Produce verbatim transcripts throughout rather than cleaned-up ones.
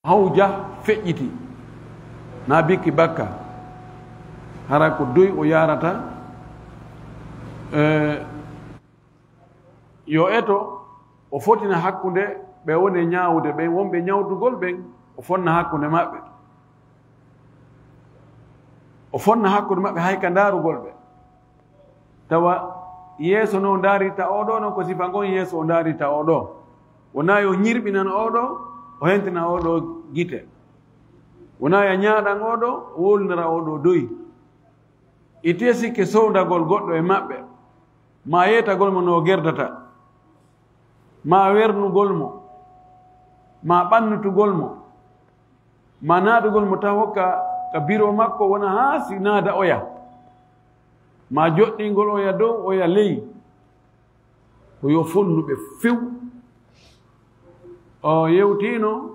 Hawja feƴƴiti, na bikki bakka, hara ko doy o yarata. Eh, yo eto, o fotina hakkunde ɓe woni e ñaawude ɓen, wonɓe ñawdugol ɓen, o fonna hakkunde maɓɓe. O fonna hakkunde maɓɓe hay ka ndaarugol ɓe. Tawa yeeso no o ndaarita oo ɗoo, non ko sifa ngon yeeso o ndaarita oo ɗoo. Wonaa yo ñirɓinan oo ɗoo, o hentina oo ɗoo gite. Wonaa yo ñaaɗan oo ɗoo, o wowlinira oo ɗoo doy. Itee sikke sowndagol goɗɗo e maɓɓe, maa yeetagol mo no o gerdata, maa wernugol mo, maa ɓannutugol mo, maa naadugol mo taho ka, ka biro makko, wona haa si naada oya, maa joɗɗingol oya dow, oya ley. Ko yo fonnu ɓe few. O yewtiino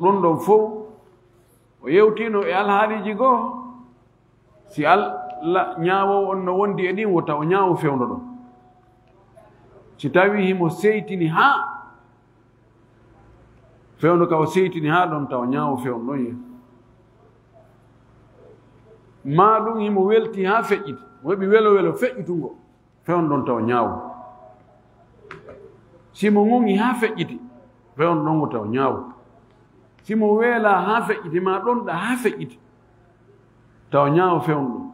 ɗum ɗon fow. O yewtiino e alhaaliiji goo. Si Alla ñaawoowo on no wondi e ɗin, wota o ñaawo fewndo ɗon. Si tawii himo seytini haa, fewndo ka o seytini haa ɗon, tawa ñaawo fewndo ɗon ye. Maa ɗum himo welti haa feƴƴiti, mo heɓi welo welo feƴƴutungo, fewndo ɗon tawa ñaawo. Si mo ŋoŋi haa feƴƴiti, fewndo ɗon wota o ñaawo. Si mo weelaa haa feƴƴiti, maa ɗonɗa haa feƴƴiti, tawa ñaawo fewndo ɗon.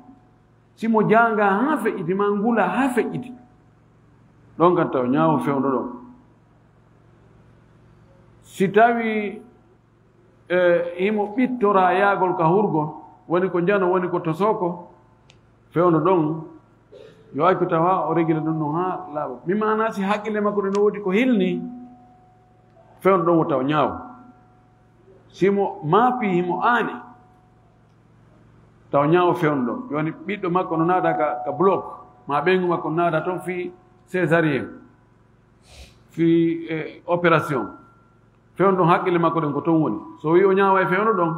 Si mo jaangaa haa feƴƴiti, maa ngulaa haa feƴƴiti, ɗon kan tawa ñaawo fewndo ɗon. Si tawii, e, himo ɓittoraa yaagol ka hurgo, woni ko njano, woni ko tosooko, fewndo ɗon, yo accu tawa o regila ɗum ɗon haa laaɓa. Mi maanaa si hakkille makko ɗon no woodi ko hilni, fewndo ɗon wota o ñaawo. Si mo maapi, himo aani, tawa ñaawo fewndo ɗon. Jooni ɓiɗɗo makko no naada ka, ka bloc, maa ɓeyngu makko no naada toon fii césarienne, fii, e, opération. Fewndo ɗon hakkille makko ɗen ko toon woni. So o wi'i o ñaaway fewndo ɗon,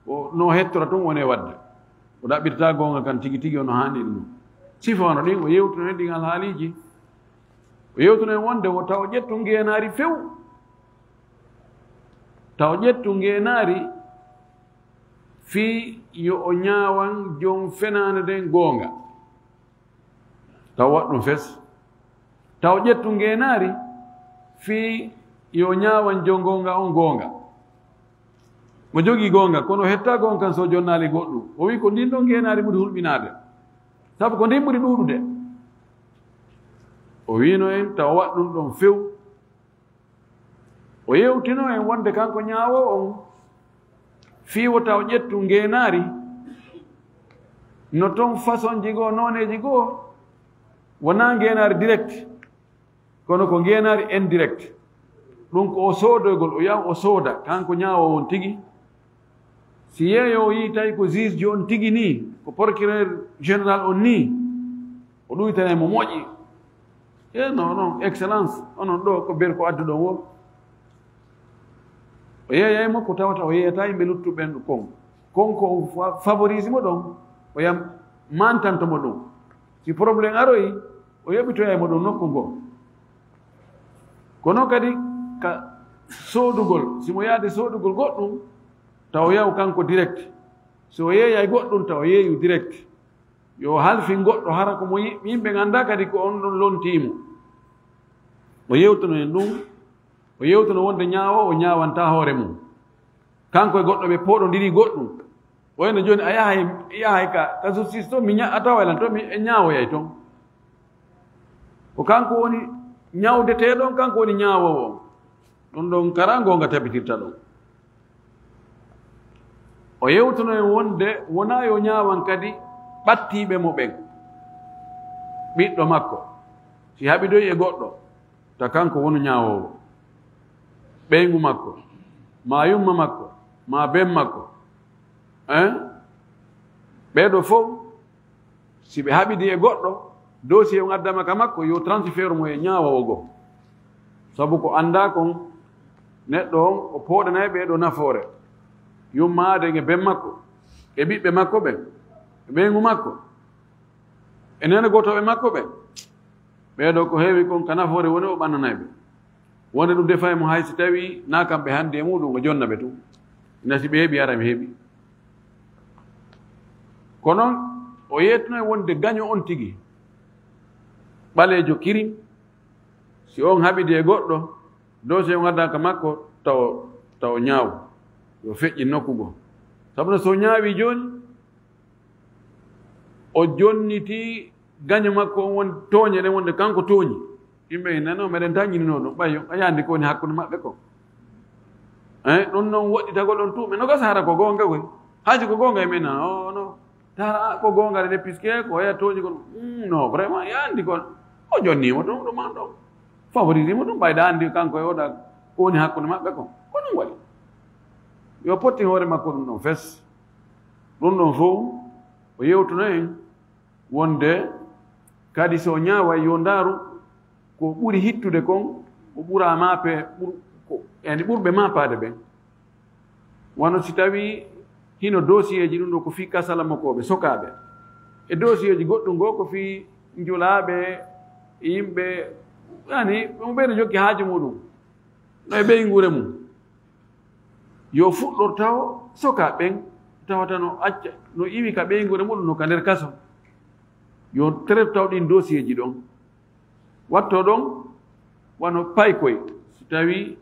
o no hettora tun woni e waɗde. O ɗaɓɓirtaa goonga kan tigi tigi, ono haaniri non. Sifaano ɗin, o yewtuno en ɗin alhaaliiji. O yewtuno en wonde wo taw o ƴettu ngeenaari few. Taw o ƴettu ngeenaari fii yo o ñaawan jon fenaande nden goonga. Taw waɗ ɗum fes. Taw ƴettu ngeenaari fii yo ñaawan jon goonga on goonga. Mo jogii goonga, kono hetta goonga kan so jonnaali goɗɗum. O wi'i ko ndin ɗon ngeenaari ɓuri hulɓinaade. Sabu ko ndin ɓuri ɗuuɗude. O wi'ino en taw waɗ ɗum ɗon few. O yewtino en wonde kanko ñaawoowo on, fii wota o ƴettu ngeenaari, no ton fasonji goo, nooneeji goo, wonaa ngeenaari direct, kono ko ngeenaari indirect. Ɗum ko o soodoygol, o yaha o sooda, kanko ñaawoowo on tigi. Si yeeyoowo yii tawi ko juge on tigi nii, ko procureur général on nii, o ɗuytanay mo moƴƴi. E non, non, excellence, onon ɗoo ko ber ko adduɗon wo. O yeeyay mo ko tawata o yeeyata yimɓe luttuɓe ɓen kon. Kon ko fa-, favorise mo ɗon, o yam mantanto mo ɗum. Si problème aroyi, o yoɓitoyay mo ɗum nokku ngoo. Kono kadi ka soodugol, si mo yaade soodugol goɗɗum, taw yaw kanko direct. Si o yeeyay goɗɗum, taw yeeyu direct. Yo halfin goɗɗo hara ko mo yi-, yimɓe nganndaa kadi ko on ɗon lontii mo. O yewtuno en ɗum, o yewtuno wonde ñaawoowo o ñaawantaa hoore mum. Kanko e goɗɗo ɓe pooɗondirii goɗɗum. O eno jooni a yahay, yahay ka, ka justice to, mi ña-, a taway lan to, mi, en ñaawoyay ton. Ko kanko woni ñawdeteeɗo on, kanko woni ñaawoowo on. Ɗum ɗon kara goonga tabitirta ɗon. O yewtuno en wonde wonaa yo ñaawan kadi ɓattiiɓe mo ɓen. Ɓiɗɗo makko, si haɓidoyi e goɗɗo, ta kanko wonu ñaawoowo. Ɓeyngu makko, maa yumma makko, maa ben makko. Hein? Ɓee ɗoo fow, si ɓe haɓidi e goɗɗo, dossier on addama ka makko, yo transfert mo e ñaawoowo goo. Sabu ko anndaa kon, neɗɗo on, o pooɗanay ɓee ɗoo nafoore. Yumma Aaden e ben makko, e ɓiɓɓe makko ɓen, e ɓeyngu makko, e neene gootooɓe makko ɓen. Ɓee ɗoo ko heewi kon ka nafoore woni o ɓannanay ɓe. Wonde ɗum defa e mo hay si tawi na kamɓe hannde e muɗum, o jonna ɓe tun. Ina si ɓe heɓi, ara mi heɓi. Ko noon o yeetno e wonde gaño on tigi, ɓaleejo kirim, si on haɓidi e goɗɗo, doose on addan ka makko, taw, taw ñaaw, yo feƴƴi nokku goo. Sabu no so ñaawi jooni, o jonniti gaño makko on, won tooñe ɗen, wonde kanko tooñi. Yimɓe ina no meɗen daññinino ɗum, ɓay a yandi ko woni hakkunde maɓɓe ko. Eh, ɗum noon woɗɗitagol ɗon tuuɓe no gasa hara ko goonga koy. Haji ko goonga e men nan, o no. Tara ko goonga de, puisque ko oya tooñi kon. Mm, no, vraiment, yandi kon. O jonnimo ɗum, ɗum an ɗon. Favorisimo ɗum, ɓayda andi kanko e oɗa ko woni hakkunde maɓɓe ko. Ko ɗum waɗi. Yo potti hoore makko ɗum ɗon fes. Ɗum ɗon fof, o yewtuno en wonde kadi so ñaaway yo ndaaru ko ɓuri hittude kon, o ɓura maape, ɓur-, ko, yani ɓurɓe maapaade ɓen. Wano si tawi hino dossier ji ɗum ɗo ko fii kasala mokooɓe, sokaaɓe. E dossier ji goɗɗum goo ko fii njulaaɓe, yimɓe, yani, ɗum ɓeyno jokki haaju muɗum. No e ɓeynguure mum. Yo fuɗɗor tawo soka ɓen, tawata no acca, no iwi ka ɓeynguure muɗum, no ka nder kaso. Yo traite taw ɗin dossier ji ɗon. Watto ɗon, wano paykoy, si tawi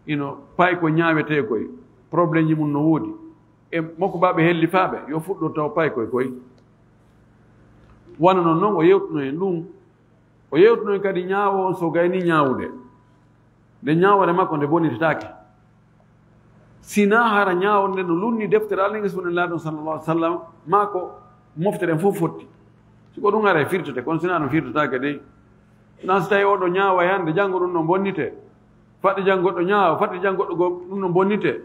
ino paykoy ñaawetee koy, problème ji mum no woodi. E mokko baɓe hellifaaɓe, yo fuɗɗor taw paykoy koy. Wano non non o yewtuno en ɗum. O yewtuno en kadi ñaawo on so gayni ñaawude. Nde ñaawore makko nde bonitetaake. Sina hara ñaawonde no lunni deftere Alla e Rasuulullaahi sallallahu alaihi wasallam, maa ko mofte ɗen fof fotti. Si ko ɗum ara e firtete, kono sina ɗum firtetaake dey. Sina si tawi oɗo ñaawa e hannde, janngo ɗum no bonnite. Fatti janngo goɗɗo ñaawa, fatti janngo goɗɗo goo, ɗum no bonnite.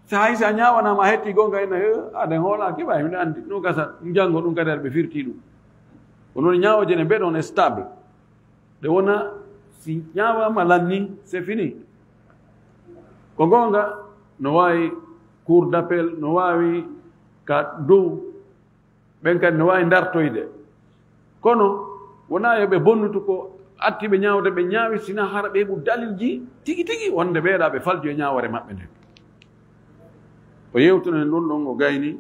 So hay si a ñaawanaama a hetti goonga ina, he, aɗa hoolaa keɓa, miɗo anndi. Ɗum gasa, janngo ɗum kadi aɗa ɓe firti ɗum. Kono woni ñaawoje ne mbeɗon e stable. Ɗe wona si ñaawaama lanni, c'est fini. Ko goonga, no waawi cour d'appel, no waawi ka dow, ɓen kadi no waawi dartoyde. Kono wonaa yo ɓe bonnutu ko atti ɓe ñaawde, ɓe ñaawi, sina hara ɓe heɓu dalilji tigi tigi wonde ɓeeɗa ɓe falju e ñaawore maɓɓe nden. O yewtuno en ɗum ɗon, o gayni.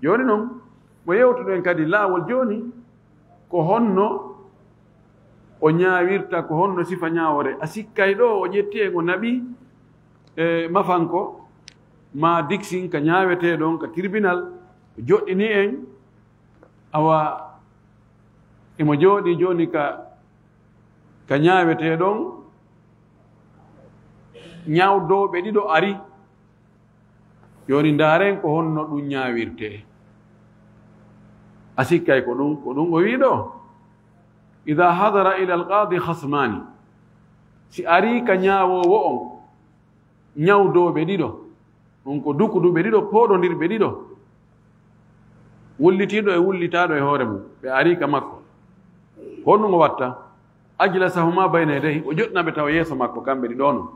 Jooni non, mo yewtuno en kadi laawol jooni, ko honno o ñaawirta, ko honno sifa ñaawore? A sikkay ɗo o ƴetti en, o naɓi e mafanko ma diksin ka ñaawetee ɗon ka tribunal, o joɗɗini en, awa imo jooɗi jooni ka, ka ñaawetee ɗon, ñaawdooɓe ɗiɗo ari. Jooni ndaaren ko honno ɗum ñaawirtee. A sikkay ko ɗum, ko ɗum o wii ɗo. Ida hadara ila alqaadi khasmaani. Si arii ka ñaawoowo on, ñawdooɓe ɗiɗo, ɗum ko dukuduɓe ɗiɗo, pooɗondirɓe ɗiɗo, wullitiiɗo e wullitaaɗo e hoore mum, ɓe arii ka makko. Honɗum o watta? Ajlasahuma bayna yadayhi, o joɗɗina ɓe tawa yeeso makko, kamɓe ɗiɗo non.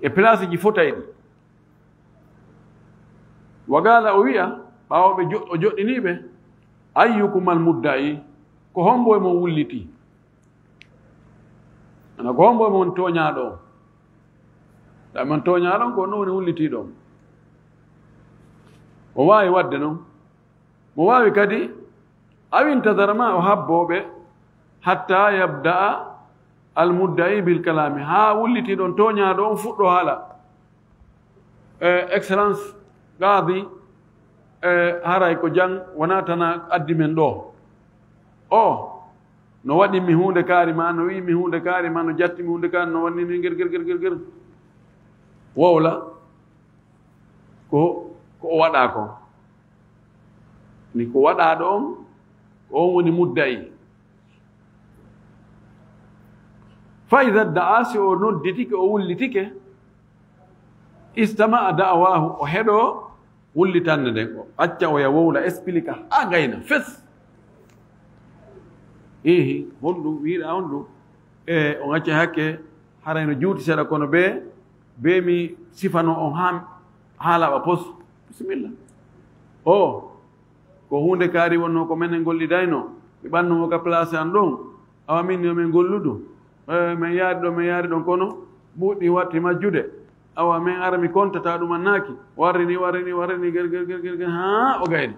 E place ji fotayɗi. Wa qaala, o wi'a, ɓaawo ɓe jo-, o joɗɗinii ɓe, ayyukumal mudda'i, ko hombo e mon wullitii? Ana ko hombo e mon tooñaaɗo on? Ɗa mon tooñaaɗo on, ko on woni wullitiiɗo on. O waawi waɗde non. Mo waawi kadi, aw intadara ma o habboo ɓe, hatta yabda'a al mudda'i bil kalaami, haa wullitiiɗo on, tooñaaɗo on fuɗɗo haala. Eh, Excellence Qaadi, eh, haray ko jang wonaa tan a addi men ɗo. O, no waɗi mi huunde kaari ma, no wi'i mi huunde kaari ma, no jatti mi huunde kaari, no wanni ni ger, ger, ger, ger, ger. Wowla ko, ko o waɗa ko. Ni ko waɗaaɗo on, ko on woni mudda'i. Fa iza da'a, si o nodditike, o wullitike, istama'a da'awaahu, o heɗo wullitande nden, o acca o ya wowla, explique haa gayna fes. Ihi, honɗum wiiɗa honɗum? E, on acca hakke, haray no juuti seeɗa, kono be, be mi sifano on haa, haa laaɓa pos. Bisimilla. O, ko huunde kaari wonnoo ko menen gollidayno. Mi ɓannu mo ka place an ɗon. Awa min yo min golludu. E, min yaari ɗon, min yaari ɗon, kono Buuɗi watti majjude. Awa min ara mi kontata ɗum annaaki. Warri ni, warri ni, warri ni, ger, ger, ger, ger, ger, haa o gayni.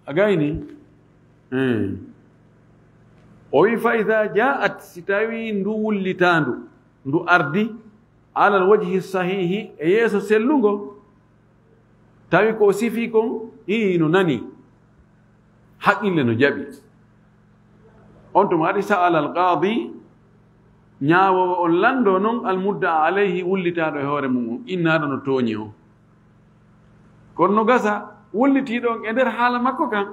A gayni? Eh. O wi, "Fa iza ja'at", si tawi ndu wullitaandu, ndu ardi, "alal wajhi sahihi", e yeeso sellungo, tawi ko o sifi kon, ii, no nani, haqqille no jaɓi. On tuma waɗi sa'ala al-qaadi, ñaawoowo on lanndo non al-mudda'a alayhi, wullitaaɗo e hoore mum on, innaaɗo no tooñi on. Kono no gasa, wullitiiɗo on e nder haala makko kan,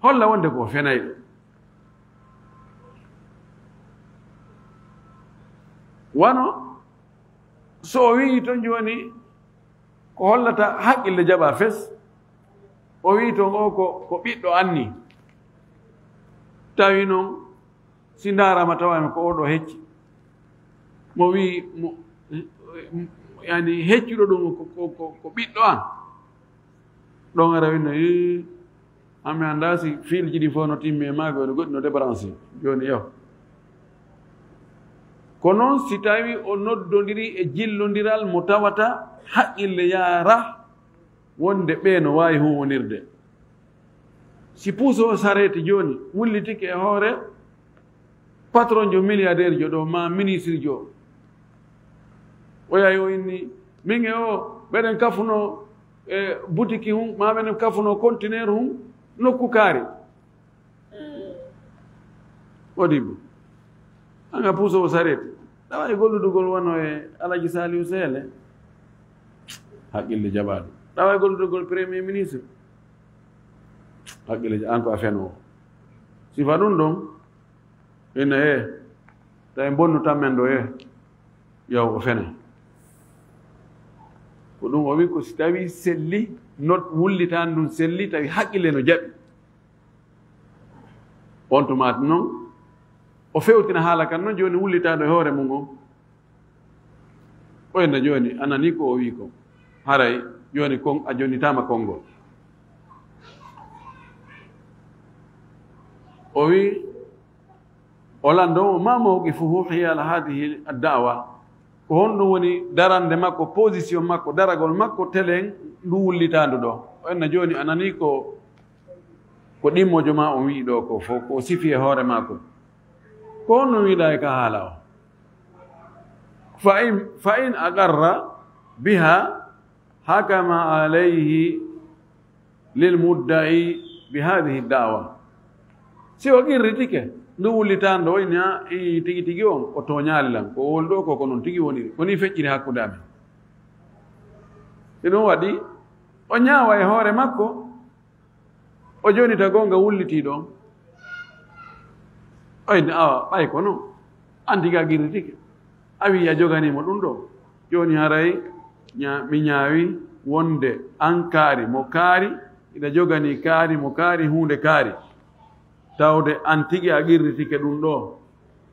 holla wonde ko o fenayɗo. Wano so o wi'i ton jooni, ko hollata haqqille jaɓa fes, o wi'i ton o ko, ko ɓiɗɗo anni. Tawi non, si ndaarama tawa ko oɗo hecci. Mo wi'i, mo, yani heccuɗo ɗum ko, ko, ko, ko ɓiɗɗo an. Ɗon ara winno, "Ii, an mi anndaa si fiilji ɗin fof no timmi e maagol, no goɗɗi no débranché." Jooni yo. Ko noon si tawi o noddondiri e jillondiral mo tawata haqqille yaara wonde ɓe no waawi huuwondirde. Si puusoowo sareeti jooni wullitike e hoore patron jo, milliardaire jo ɗo, ma ministre jo. O yahi o inni, "Min e o, meɗen kafuno e butiki hum, ma meɗen kafuno conteneur hum, nokku kaari." Modibo, an a puusoowo sareeti. Ɗawa e golludugol wano e Alaji Saliou Sele. Haqqille jaɓaade. Ɗawa e golludugol premier ministre. Haqqille ja-, an ko a fenoowo. Sifa ɗum ɗon, ina he, tawi bonnu tammen ɗo he, yaw o fene. Ko ɗum o wi ko si tawi selli, no wullitaani ɗum selli, tawi haqqille no jaɓi. On tuma noon, o fewtina haala kan noon, jooni wullitaanɗo e hoore mum on. O enna jooni, a nanii ko o wii kon. Haray jooni kon a jonnitaama konngol. O wii, o lanndoo mo, "Ma mawqifuhu hiyala hadihi ad-da'wa?" Ko honɗum woni darannde makko, position makko, daragol makko, telen ndu wullitaandu ɗo? O enna jooni, a nanii ko, ko ɗimmojo ma on wii ɗo ko fof, ko o sifi e hoore makko. Ko honno wiɗa e ka haala o? Fa in, fa in aqarra biha hakama alayhi lil mudda'i bi hadhihi da'wa. Si o qirritike, ndu wullitaanɗo o inni, "A, i, tigi tigi on, o tooñaali lan. Ko woni ɗo ko, ko non tigi woniri. Ko ni feƴƴiri hakkunde amen." Si ɗum waɗi, o ñaawa e hoore makko, o jonnita goonga wullitii ɗon. O inni, "Awa, ɓay ko non. An tigi a qirritike. A wii a joganii mo ɗum ɗo. Jooni haray ña-, mi ñaawi wonde an kaari mo kaari, iɗa joganii kaari mo kaari huunde kaari. Tawde an tigi a qirritike ɗum ɗo.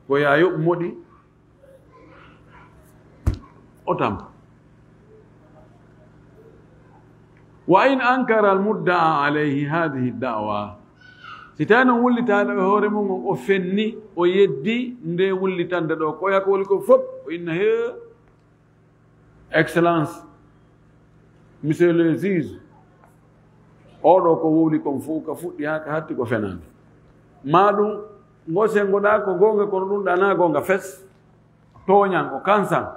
Ko yaa yoɓ moɗi." O tampa. Wa in ankara al mudda'a alayhi hadhihi da'wa. Si tawi noon wullitaaɗo e hoore mum on, o fenni, o yeddi nde wullitande ɗo, ko oya ko woni ko fof, o inna, "Hee, Excellence, Monsieur le juge, oɗo ko wowli kon fof, ka fuɗɗi haa ka hatti ko fenaande. Ma ɗum, ngo sengoɗa ko goonga, kono ɗum ɗa na goonga fes. Tooñan, o kansan.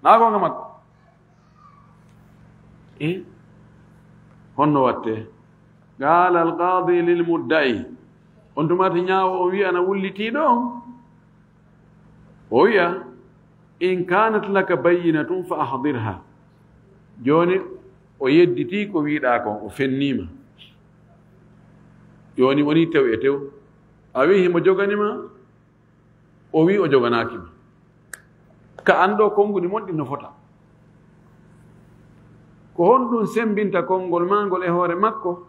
Na goonga makko." E honno watte? Qala al-qadi lil mudda'i. On tumati ñaawo on wi'ana wullitiiɗo on. O wi'a, "In kanat laka bayyinatun fa ahdirha." Jooni o yedditii ko wi'ɗaa kon, o fenniima. Jooni woni tew e tew. A wi'i himo jogani ma, o wi'i o joganaaki ma. Ka an ɗo konguɗi mon ɗin no fota. Ko honɗum sembinta konngol maa ngol e hoore makko?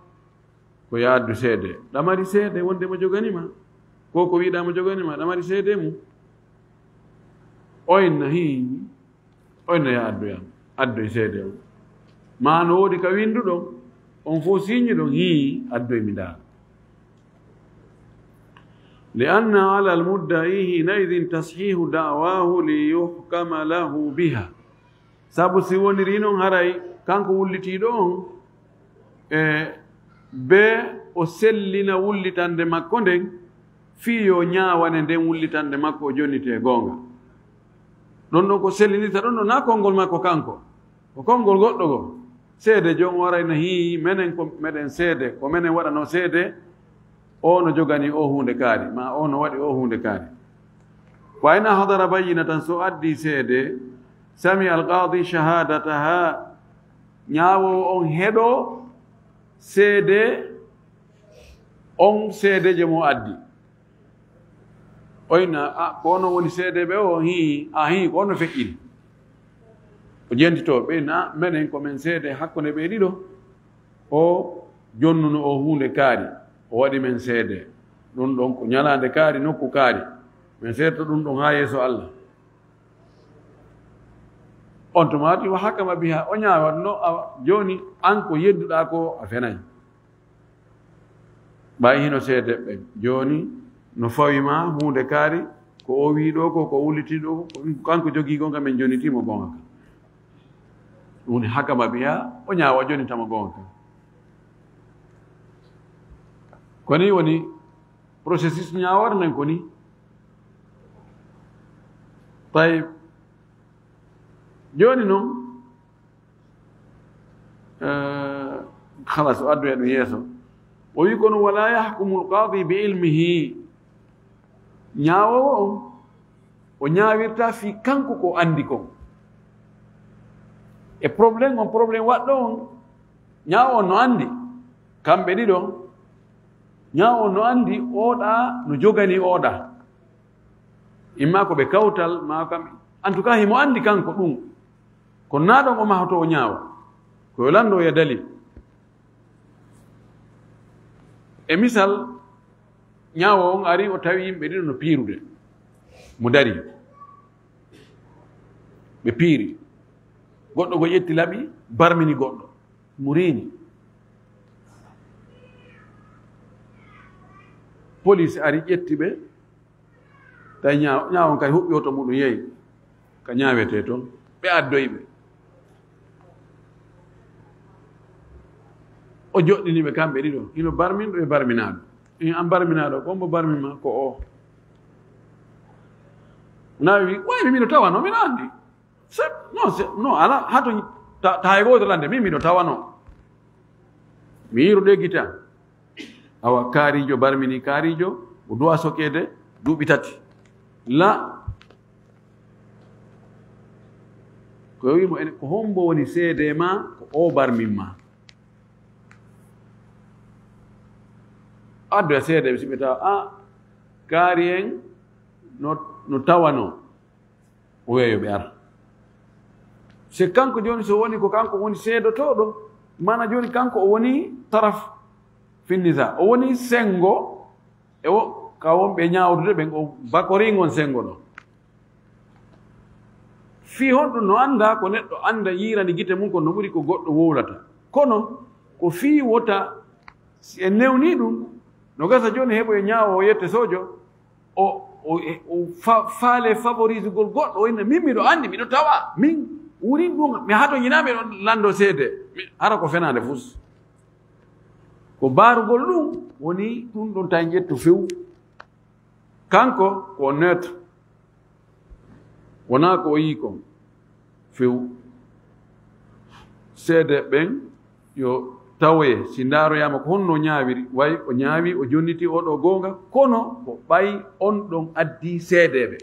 Ko yo addu seede. Ɗa mari seede wonde mo jogani ma? Ko ko wi'ɗaa mo jogani ma, ɗa mari seede mum? O inna, "Hii." O inna, "Yo addu yam, addoy seede on." Ma no woodi ka winnduɗon, on fof siññuɗon, "Hii, addoy mi ndaara." لأن على المدعي حينئذ تصحيح دعواه ليحكم له بها. Sabu si woniri noon haray kanko wullitiiɗo on, e be o sellina wullitande makko nden, fii yo ñaawane nden wullitande makko o jonnitee goonga. Ɗon ɗon ko sellinirta ɗon ɗon, naa konngol makko kanko, ko konngol goɗɗo goo. Seede joom o arayna hii, menen ko meɗen seede, ko menen waɗanoo seede, o no joganii o huunde kaari, maa o no waɗi o huunde kaari. Wa in ahdara bayyinatan, so addi seede, sami alqaadi shahadataha, ñaawoowo on heɗoo seede, on seede je mo addi. O inna, "A, ko ono woni seedeeɓe o, hii, a, hii, ko ono feƴƴiri." O jentitoo, ɓe inna, "A, menen ko men seede hakkunde ɓe ɗiɗo. O jonnuno o huunde kaari, o waɗi men seede. Ɗum ɗon ko ñalaande kaari, nokku kaari. Men seedto ɗum ɗon haa yeeso Allah." On tuma waɗi wa hakama biha, o ñaawatno, a, jooni an ko yedduɗaa ko a fenay. Ɓay hino seede ɓen. Jooni no fawi ma huunde kaari, ko o wii ɗoo ko, ko wulliti ɗoo ko, ko kanko jogii gonga men jonnitii mo gonga kan. Ɗum woni hakama biha, o ñaawa jonnita mo gonga kan. Ko nii woni processus ñaawore nden ko nii. Tawi jooni noon, eh, halas, o addoya ɗum yeeso. O wii kono wala yahkumu alqaadi bi ilmihi. Ñaawoowo on, o ñaawirta fii kanko ko anndi kon. E problème on, problème waɗɗo on, ñaawo on no anndi. Kamɓe ɗiɗo, ñaawo on no anndi ooɗa no joganii ooɗa. Imma ko ɓe kawtal, maa kam, en tout cas, himo anndi kanko ɗum. Kono naa ɗon o mahoto o ñaawa. Ko yo lanndo ya dalil. E misal, ñaawo on ari, o tawi yimɓe ɗiɗo no piirude. Mo dari. Ɓe piiri. Goɗɗo go ƴetti laɓi, barmini goɗɗo. Mo riini. Police ari, ƴetti ɓe. Tawi ñaaw-, ñaawo on kadi huɓɓi oto muɗum yehi ka ñaawetee ton. Ɓe addoyi ɓe. O joɗɗini ɓe kamɓe ɗiɗo. Hino barminɗo e barminaaɗo. In an barminaaɗo, ko mbo barmi ma ko o. Naawi wi, "Way, mi miɗo tawano, miɗo anndi." Se-, non, se-, non, ala, hato ta-, tahay gooto lande, min miɗo tawano. Mi yiiru ɗe gita. Awa, kaarijo barmini kaarijo, o duwa sokeede, duuɓi tati. La, ko wiimo en, ko hombo woni seede ma, ko o barmin ma. Addoya seede ɓe, si ɓe tawa, a, kaari en no, no tawano. O wiya yo ɓe ara. Se kanko jooni, so woni ko kanko woni seedotooɗo, mana jooni kanko o woni taraf finnisa, o woni senngo e wo-, ka wonɓe ñaawdude ɓen, o bakorii ngon senngo ɗon. Fii honɗum no annda ko neɗɗo annda yiirani gite mum, ko no ɓuri ko goɗɗo wowlata. Kono ko fii wota, si en newnii ɗum, no gasa jooni heɓoye ñaawo o yette sojo, o, o, e, o fa-, faale favorisugol goɗɗo, o inna, "Min miɗo anndi, miɗo tawa, min wurin ɗum, mi hato ñinaa miɗo lanndo seede." Mi, hara ko fenaande fus. Ko baarugol ɗum woni ɗum ɗon tan ƴettu few. Kanko ko neutre. Wonaa ko o yii kon few. Seede ɓen yo tawoye, si ndaaroyaama ko honno o ñaawiri, way o ñaawi, o jonniti oɗo goonga, kono ko ɓay on ɗon addi seedeeɓe.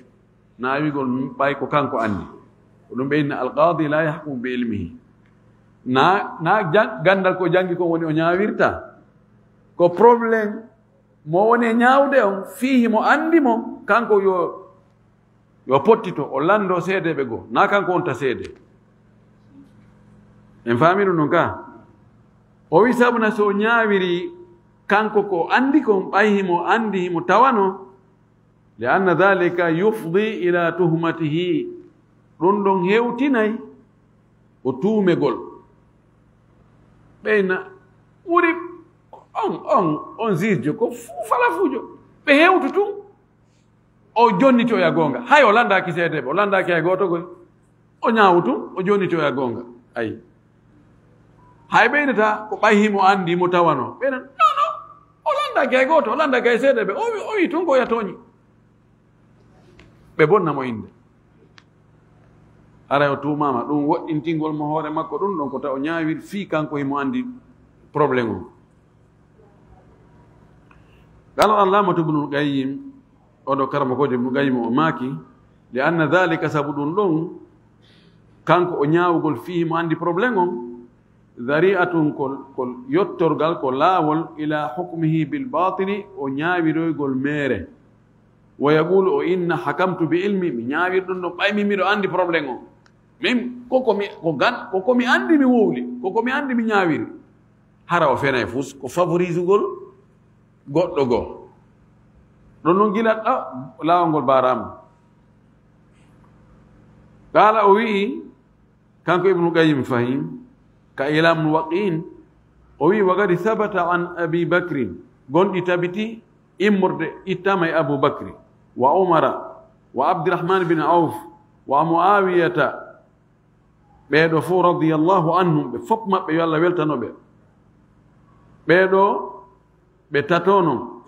Naawigol ɓay ko kanko anndi. Ko ɗum ɓe inna alqaadi la yahkumu bi ilmihi. Na, na jan-, ganndal ko janngi kon woni o ñaawirta. Ko problème mo woni e ñaawde on, fii himo anndi mo, kanko yo, yo pottito, o lanndo seedeeɓe goo, naa kanko wonta seede. En faami ɗum ɗon ka? O wi, sabu na so o ñaawiri kanko ko anndi kon, ɓay himo anndi, himo tawano, li anna dhalika yufdi ila tuhmatihi, ɗum ɗon hewtinay o tuumegol. Ɓeyna ɓuri on, on, on juge ko fu-, falafuujo. Ɓe hewtu tun, O jonnitoya goonga. Hay o lanndaaki seedeeɓe, o lanndaaki hay gooto goy. O ñaawu tun, o jonnitoya goonga. Ayi. Hay ɓeynata ko ɓay himo anndi mo tawano. Ɓeyna, non, non. O lanndaaki hay gooto, o lanndaaki hay seedeeɓe. O wi, o wi tun ko ya tooñi. Ɓe bonna mo innde. Aray o tuumaama. Ɗun woɗɗintingol mo hoore makko ɗun ɗon ko taw o ñaawiri fii kanko himo anndi problème on. Qala al-allamatu Ibnul Qayyim, oɗo karamokoojo Ibnul Qayyim o maaki, li anna dhalika, sabu ɗun ɗon, kanko o ñaawugol fii himo anndi problème on, dhari'atun, ko, ko yottorgal, ko laawol, ila hukmihi bil batili, o ñaawiroygol meere. Wa yaqulu, o inna, hakamtu bi ilmi, mi ñaawir ɗun ɗon, ɓay min miɗo anndi problème on. Min, ko ko mi, ko gan, ko ko mi anndi mi wowli, ko ko mi anndi mi ñaawiri. Hara o fenay fus, ko favorisugol goɗɗo goo. Ɗon non gila ɗa, laawol ngol baaraama. Qala, o wi'i, kanko Ibnu Qayyim Fahim, ka Ilamul Muwaqqi'in, o wi'i, wa qad sabata an Abi Bakrin, gonɗi tabiti immorde ittama e Abu Bakri, wa Umara, wa Abdurrahman bin Auf, wa Muawiyata, ɓee ɗoo fow radiyallahu anhum, ɓe fow maɓɓe yo Allah weltano ɓe. Ɓee ɗoo ɓe tato non,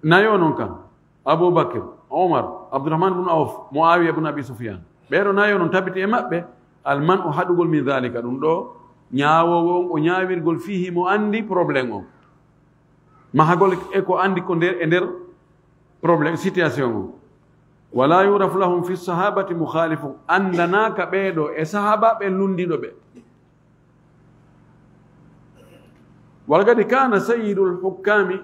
nayo non kan, Abu Bakr, Umar, Abdurrahman bin Auf, Muawiya bin Abi Sufyan. Ɓee ɗoo nayo non tabiti e maɓɓe, al man'u haɗugol min dhalika, ɗun ɗoo ñaawoowo on o ñaawirgol fii himo anndi problème on. Mahagol e ko anndi ko nder, e nder problème, situation on. Wala yurafu lahum fi sahabati mukhalifu. Anndanaaka ɓee ɗoo e sahaaba ɓen lunndiiɗo ɓe. Walgadi kana sayyidul hukkami,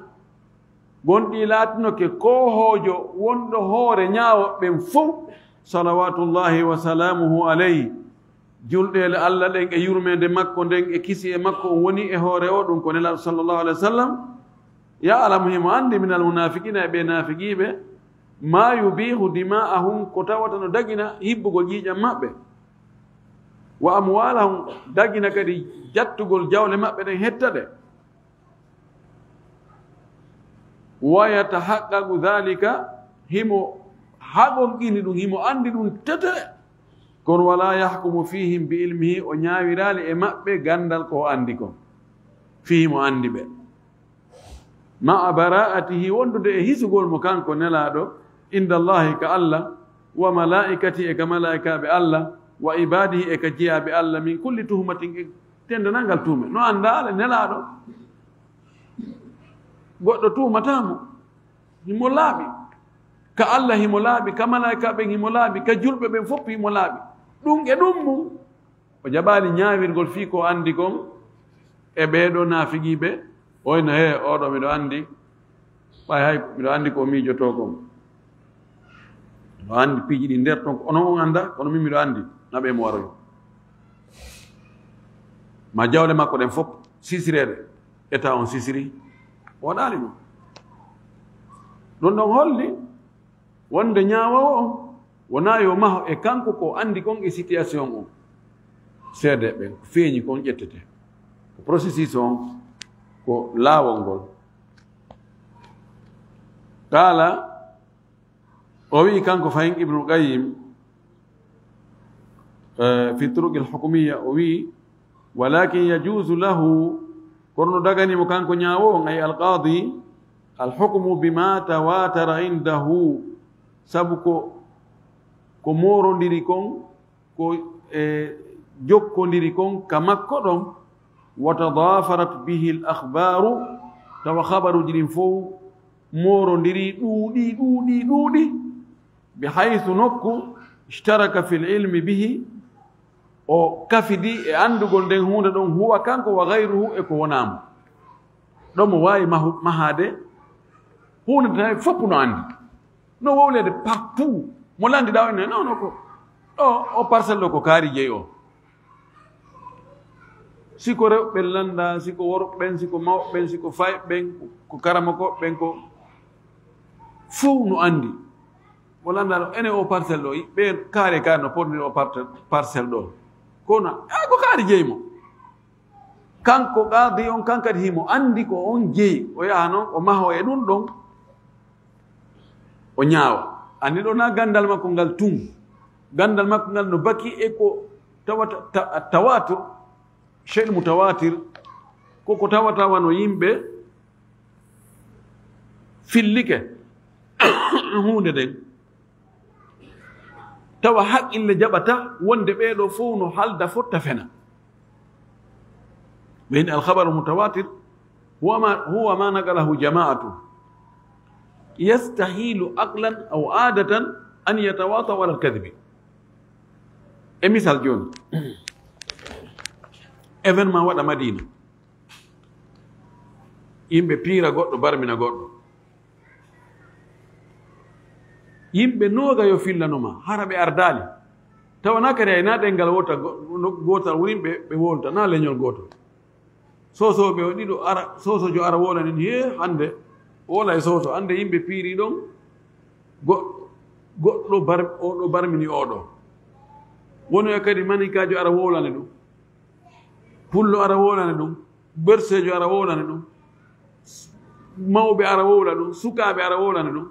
gonɗi laatinoke koohoojo wonɗo hoore ñaawo ɓen fow, salawatullahi wa salamuhu alayhi. Julɗeele Allah ɗen e yurmeende makko nden e kisi e makko on woni e hoore o, ɗun ko Nelaaɗo sallallahu alayhi wa sallam. Ya'lamu, himo anndi, minal munafiqina, e ɓee naafiqiiɓe, ma yubihu dima'ahum, ko tawata no dagina hibbugol ƴiiƴan maɓɓe, wa amwalahum, dagina kadi jattugol jawle maɓɓe ɗen hetta ɗe. Wa yatahaqqaqu dhalika, himo haqqinɗini ɗun, himo anndi ɗun tete. Kono wala yahkumu fihim bi ilmihi, o ñaawiraali e maɓɓe ganndal ko o anndi kon. Fii himo anndi ɓe. Ma'a bara'atihi, wondude e hisugol mo kanko Nelaaɗo, inda Allahi, ka Allah, wa malaa'ikatihi, e ka malaa'ikaaɓe Allah, wa ibaadihi, e ka jiyaaɓe Allah, min kulli tuhmatin, e denndaangal tuume. No anndaa le Nelaaɗo, goɗɗo tuumataa mo, himo laaɓi. Ka Allah himo laaɓi, ka malaa'ikaaɓe himo laaɓi, ka julɓe ɓen fow himo laaɓi. Ɗun e ɗun mun, o jaɓaali ñaawirgol fii ko anndi kon e ɓee ɗoo naafiqiiɓe, o inna, "Hee, oo ɗoo miɗo anndi, ɓay hay miɗo anndi ko o miijotoo kon. Miɗo anndi piiji ɗin nder ton, onon on anndaa, kono min miɗo anndi, naɓee mo waroyo." Ma jawle makko ɗen fow sisireede, eta on sisiri, o waɗaali ɗun. Ɗun ɗon holli wonde ñaawoowo on wonaa yo maho e kanko ko anndi kon e situation on. Seedeeɓe, ko feeñi kon ƴettete. Ko processus on, ko laawol ngol. Qaala, o wi'i kanko fahin Ibnul Qayyim, eh, fi turuqil hukumiyya, o wi'i, walakin yajuzu lahu, kono no dagani mo kanko ñaawoowo on, ay alqaadi, alhukmu bima tawatara indahu, sabu ko, ko moorondiri kon, ko e jokkondiri kon ka makko ɗon, wa tadafarat bihi al akhbaru, tawa khabaruuji ɗin fow moorondiri, ɗuuɗi, ɗuuɗi, ɗuuɗi, bi haythu, nokku, ishtaraka fil ilmi bihi, o kafidi e anndugol nden huunde ɗon, huwa, kanko, wa ghayruhu, e ko wonaa mo. Ɗon mo waawi mahu-, mahaade huunde tawi fow no anndi. No wowleede partout. Mo lanndiɗaa o inna, non, non, ko ɗo, o parcelle ɗo ko kaari jeyi o. Si ko rewɓe lannda, si ko worɓe ɓen, si ko mawɓe ɓen, si ko fayɓe ɓen, ko karamokooɓe ɓen, ko fow no anndi. Mo lannda ɗo, ene o parcelle ɗo, ɓe kaare kaare no potniri o parte-, parcelle ɗo. Kono, a ko kaari jeyi mo. Kanko qaadi on, kan kadi himo anndi ko on jeyi. O yaha non, o maho e ɗun ɗon. O ñaawa. Anndi ɗo na ganndal makko ngal tun. Ganndal makko ngal no baki e ko tawata, ta-, tawatur, shay'un mutawatir, ko ko tawata wano yimɓe fillike huunde nden. Tawa haqqille jaɓata wonde ɓee ɗoo fow no halda fotta fena. Ɓe inni alkhabaru mutawatir, huwa ma, huwa ma naqalahu jama'atun. Yastahilu aqlan aw adatan an yatawata ala alkadhibi. E misal jooni, événement waɗa Madina. Yimɓe piira goɗɗo, barmina goɗɗo. Yimɓe nooga yo fillanoma, hara ɓe ardaali. Tawa na kadi ay na ɗenngal wota go-, no-, gootal wurin ɓe, ɓe wolta, na leñol gootol. Soosooɓe o ɗiɗo ara, soosoojo ara wolanin, he, hannde, wola e sooso, hannde yimɓe piiri ɗon, go-, goɗɗo bar-, oɗo barmini oɗo. Woni e kadi manikaajo ara wolani ɗum. Pullo ara wolani ɗum. Berseejo ara wolani ɗum. Mawɓe ara wowla ɗum. Sukaaɓe ara wolani ɗum.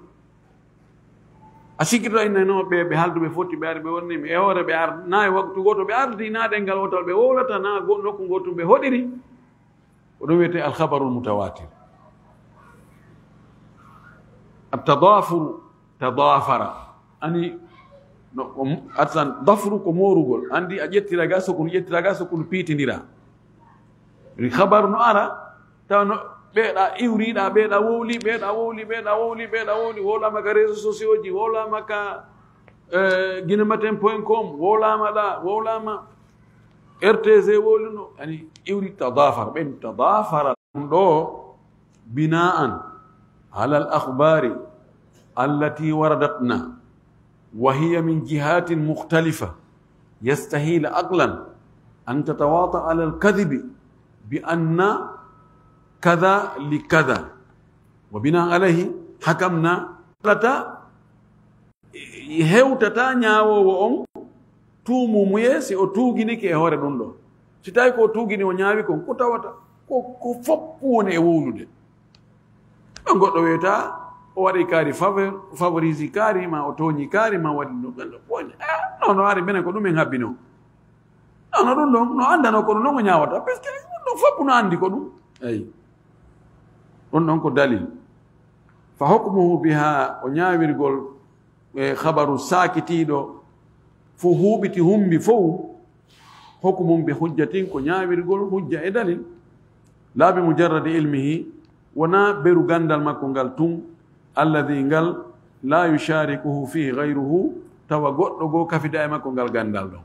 A sikkito inna no ɓe, ɓe halduɓe foti ɓe ari ɓe wonni mi. E hoore ɓe ar-, na e waktu gooto ɓe ardi, na ɗenngal wotal ɓe wowlata, na go-, nokku gootum ɓe hoɗiri. Ko ɗum wiyetee alkhabarul mutawatir. Attadafuru, tadafara. Ani, no, ko m-, atsan, dafru ko moorugol. Anndi a ƴettira ga sokun, ƴettira ga sokun, piitindira. Ri khabar no ara, tawa no, ɓeeɗa iwriɗa, ɓeeɗa wowli, ɓeeɗa wowli, ɓeeɗa wowli, ɓeeɗa wowli, wowlama ka réseaux sociaux ji, wowlama ka, eh, guinématin point com, wowlama ɗa, wowlama R T C wowluno, ani iwri tadafara, ɓen tadafara. Ɗum ɗo, bina'an ala al-akhbari allati waradatna, wa hiya min jihatin mukhtalifa, yastahil aqlan an tatawata ala al-kadhibi bi anna kadha li kadha, wa bina'an alayhi hakamna. Lata, hewtata ñaawoowo on tuumumuye si o tuuginike e hoore ɗum ɗo. Si tawi ko o tuugini o ñaawi kon, ko tawata? Ko, ko foppu woni e wowlude. Ɗon goɗɗo wiyata, o waɗi kaari faveur, favorisi kaari, ma o tooñi kaari, ma waɗi ɗum. Ɓen ɗo woni, eh, non, no ari menen ko ɗum en habbino. Non, no ɗum ɗon, no anndano ko ɗum ɗon o ñaawata. Parce que ɗum ɗon foppu no anndi ko ɗum. Eyi. Ɗum ɗon ko dalil. Fa hukmuhu biha, o ñaawirgol e khabaru saakitiiɗo, fo huuɓiti humbi fow, hukmun bi hujjatin, ko ñaawirgol hujja e dalil, laa bi mujarradi ilmihi, wonaa beru ganndal makko ngal tun, alladhi, ngal, laa yusharikuhu fihi ghayruhu, tawa goɗɗo goo kafida e makko ngal ganndal ɗon.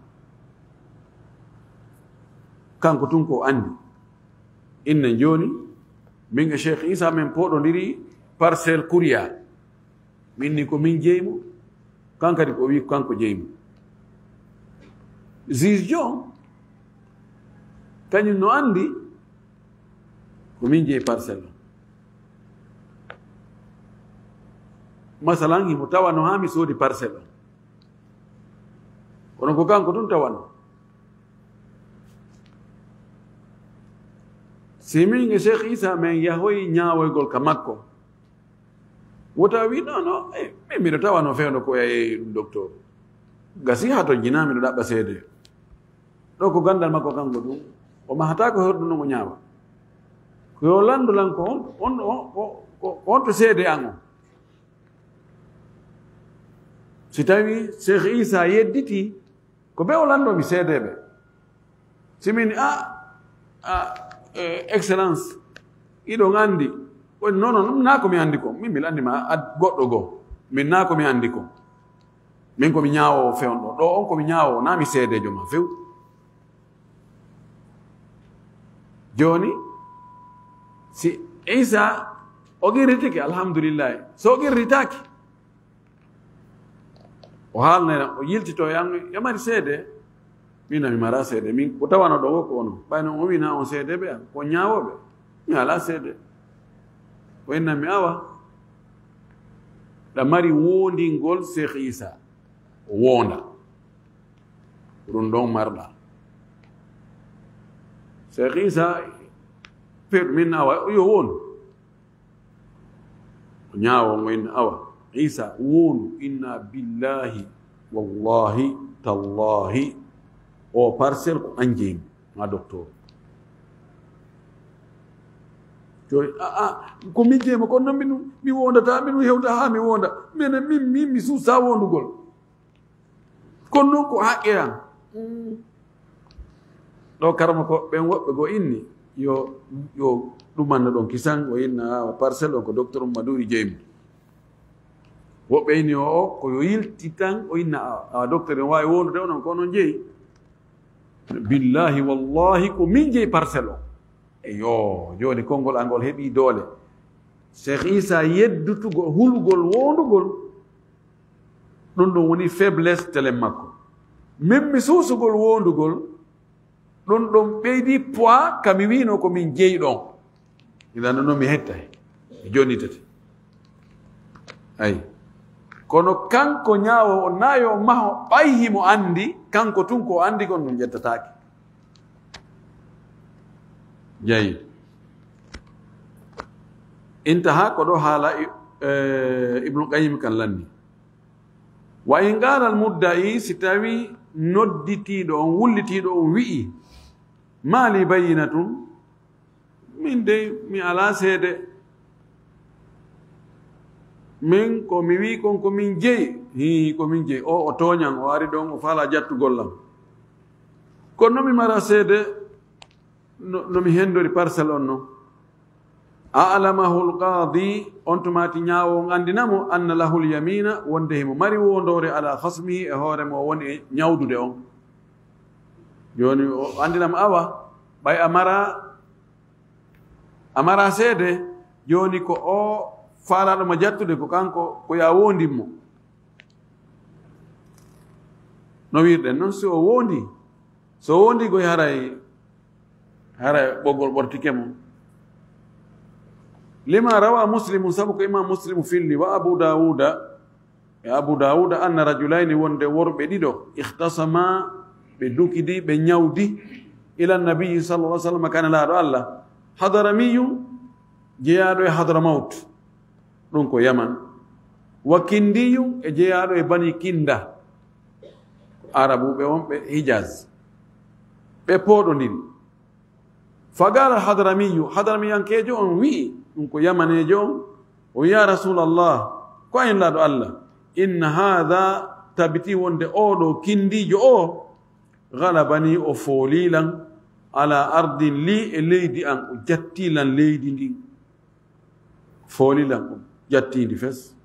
Kanko tun ko anndi. Innen jooni, min e Cheikh Issa men pooɗondiri parcelle Kuria. Min ni ko min jeyi mo, kan kadi ko o wi ko kanko jeyi mo. Juge jo, kañum no anndi ko min jeyi parcelle o. Masalan, himo tawano haa mi soodi parcelle o. Kono ko kanko tun tawano. Si min e Cheikh Issa men yahoyi ñaawoygol ka makko, wota wi, "Non, non, eh, min miɗo tawano fewndo ko yahi ɗum docteur. Gasi haa to jinaa miɗo ɗaɓɓa seede." Ɗo ko ganndal makko kanko ɗum. O mahata ko horɗum non o ñaawa. Ko yo lanndu lan ko on, on, on, ko, ko, ko on to seede an on. Si tawi Cheikh Issa yedditi, ko ɓe o lanndo mi seedeeɓe. Si min, a, a, eh, Excellence, iɗon anndi. Woni, "Non, non, ɗum naa ko mi anndi kon. Min, mi anndi ma ad-, goɗɗo goo. Min naa ko mi anndi kon. Min ko mi ñaawoowo fewndo. Ɗo on ko mi ñaawoowo, naa mi seedeejo ma few." Jooni, si Issa o qirritike, alhamdulillahi. So o qirritaaki, o haalnana, o yiltito, yan, "Yo mari seede?" Min, "Mi mara seede. Min ko tawano ɗo ko ono. Ɓay non o wina on seedeeɓe an, ko ñaawooɓe. Mi alaa seede." O inna mi, "Awa. Ɗa mari woondingol Cheikh Issa. O woonda. Ko ɗum ɗon marɗa." Cheikh Issa, feeɗu min, "Awa, yo woon." O ñaawo ngo inna, "Awa. Isa, wondu, inna billahi, wallahi, tallahi, o parcelle ko an jeyi mo, ma docteur. Jooni, a, a, ko min jeyi mo, kono noon min, mi wondata, min hewta haa mi wonda. Minen, min, min, mi suusa wondugol. Kono noon ko haqqe am. Mm. Ɗo karama ko ɓen woɓɓe go inni, yo, yo ɗumanno ɗon kisan, o inna parcelle on ko docteur Mamadou Uri jeyi mo. Woɓɓe inni o, o, ko yo yilti tan, o inna a, a docteur en waawi wondude onon ko onon jeyi. Billahi, wallahi, ko min jeyi parcelle o. Eyo, jooni konngol an ngol heɓi doole. Cheikh Isa yeddutugol, hulugol, wondugol, ɗum ɗum woni faiblesse telen makko. Min mi suusugol wondugol, ɗum ɗum ɓeydi poids ka mi wiino ko min jeyi ɗon. Ina noon mi hettay. Mi jonnitete. Ay. Kono kanko ñaawo o, na yo maho, ɓay himo anndi, kanko tun ko anndi kon ɗum ƴettataake. Jayi. Intaha ko ɗo haala i-, eh, Ibnu Qayyim kan lanni. Wa in qaala al mudda'i, si tawi nodditiiɗo on, wullitiiɗo on wi'i, "Ma li bayyinatun, min dey mi alaa seede. Min ko mi wi'i kon ko min jeyi, hii, ko min jeyi." O, o tooñan, o ari ɗon, o faalaa jattugol lan. Kono no mi mara seede, no, no mi hendori parcelle on non. A'lamahu al-qadi, on tumaati ñaawo on anndina mo, anna lahu al-yamina, wonde himo mari wondoore ala khasmihi, e hoore mo woni e ñawdude on. Jooni o anndina mo, awa, ɓay a mara, a mara seede, jooni ko o faalaaɗo ma jattude ko kanko, ko ya wondin mo. No wirɗen non, si o wondi, so wondi koy haray, haray ɓoggol ɓortike mo. Lima rawa Muslimun, sabu ko Imam Muslim filli, wa Abu Dawuda, e Abu Dawuda, anna rajulayni, wonde worɓe ɗiɗo, ikhtasama, ɓe dukidi, ɓe ñawdi, ila Nabiyyi sallallahu alaihi wasallam, ka Nelaaɗo Allah, Hadaramiyu, jeyaaɗo e Hadramawt, ɗum ko Yaman, wa Kindiyu, e jeyaaɗo e Bani Kinda, Arabuɓe wonɓe Hijaz, ɓe pooɗondiri. Faqala al-Hadramiyu, Hadramiyankeejo on wi'i, ɗum ko Yamaneejo on, o wi'i, "Ya Rasulallah, ko an Nelaaɗo Allah, inna hadha, tabiti wonde oo ɗoo Kindiijo oo, ghalabani, o foolii lan, ala ardin li, e leydi an, o jattii lan leydi ndin. Foolii lan, o jattii ndi fes."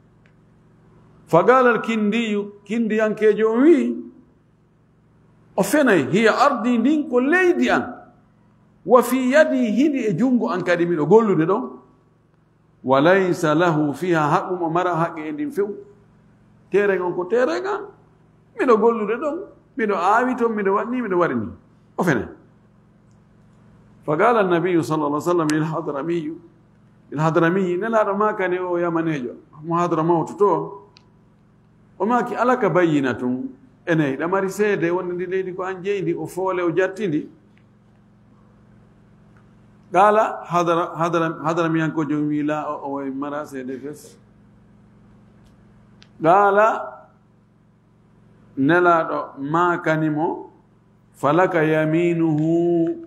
Faqala al-Kindiyu, Kindiyankeejo on wi'i, o fenay, "Hiya ardi, ndin ko leydi an. Wa fi yadi, hindi e junngo an kadi, miɗo gollude ɗon. Wa laysa lahu fiha haqqun, o mara haqqe e ndin few. Teeren on ko teeren an. Miɗo gollude ɗon, miɗo aawi ton, miɗo waɗni, miɗo waɗni." O fenay. Faqala an-nabiyyu sallallahu alaihi wasallam il Hadramiyu, il Hadramiyi, Nelaaɗo maakani o Yamaneejo, mo Hadramawtu to, o maaki, "Alaka bayyinatun?" Eney, hiɗa mari seede wonde ndi leydi ko an jeyi ndi, o foole, o jatti ndi? Qala, Hadara-, Hadara-, Hadaramiyankojo on wi'i, "La, o, o mara seede fes." Qala, Nelaaɗo maakani mo, "Falaka yaminuhu,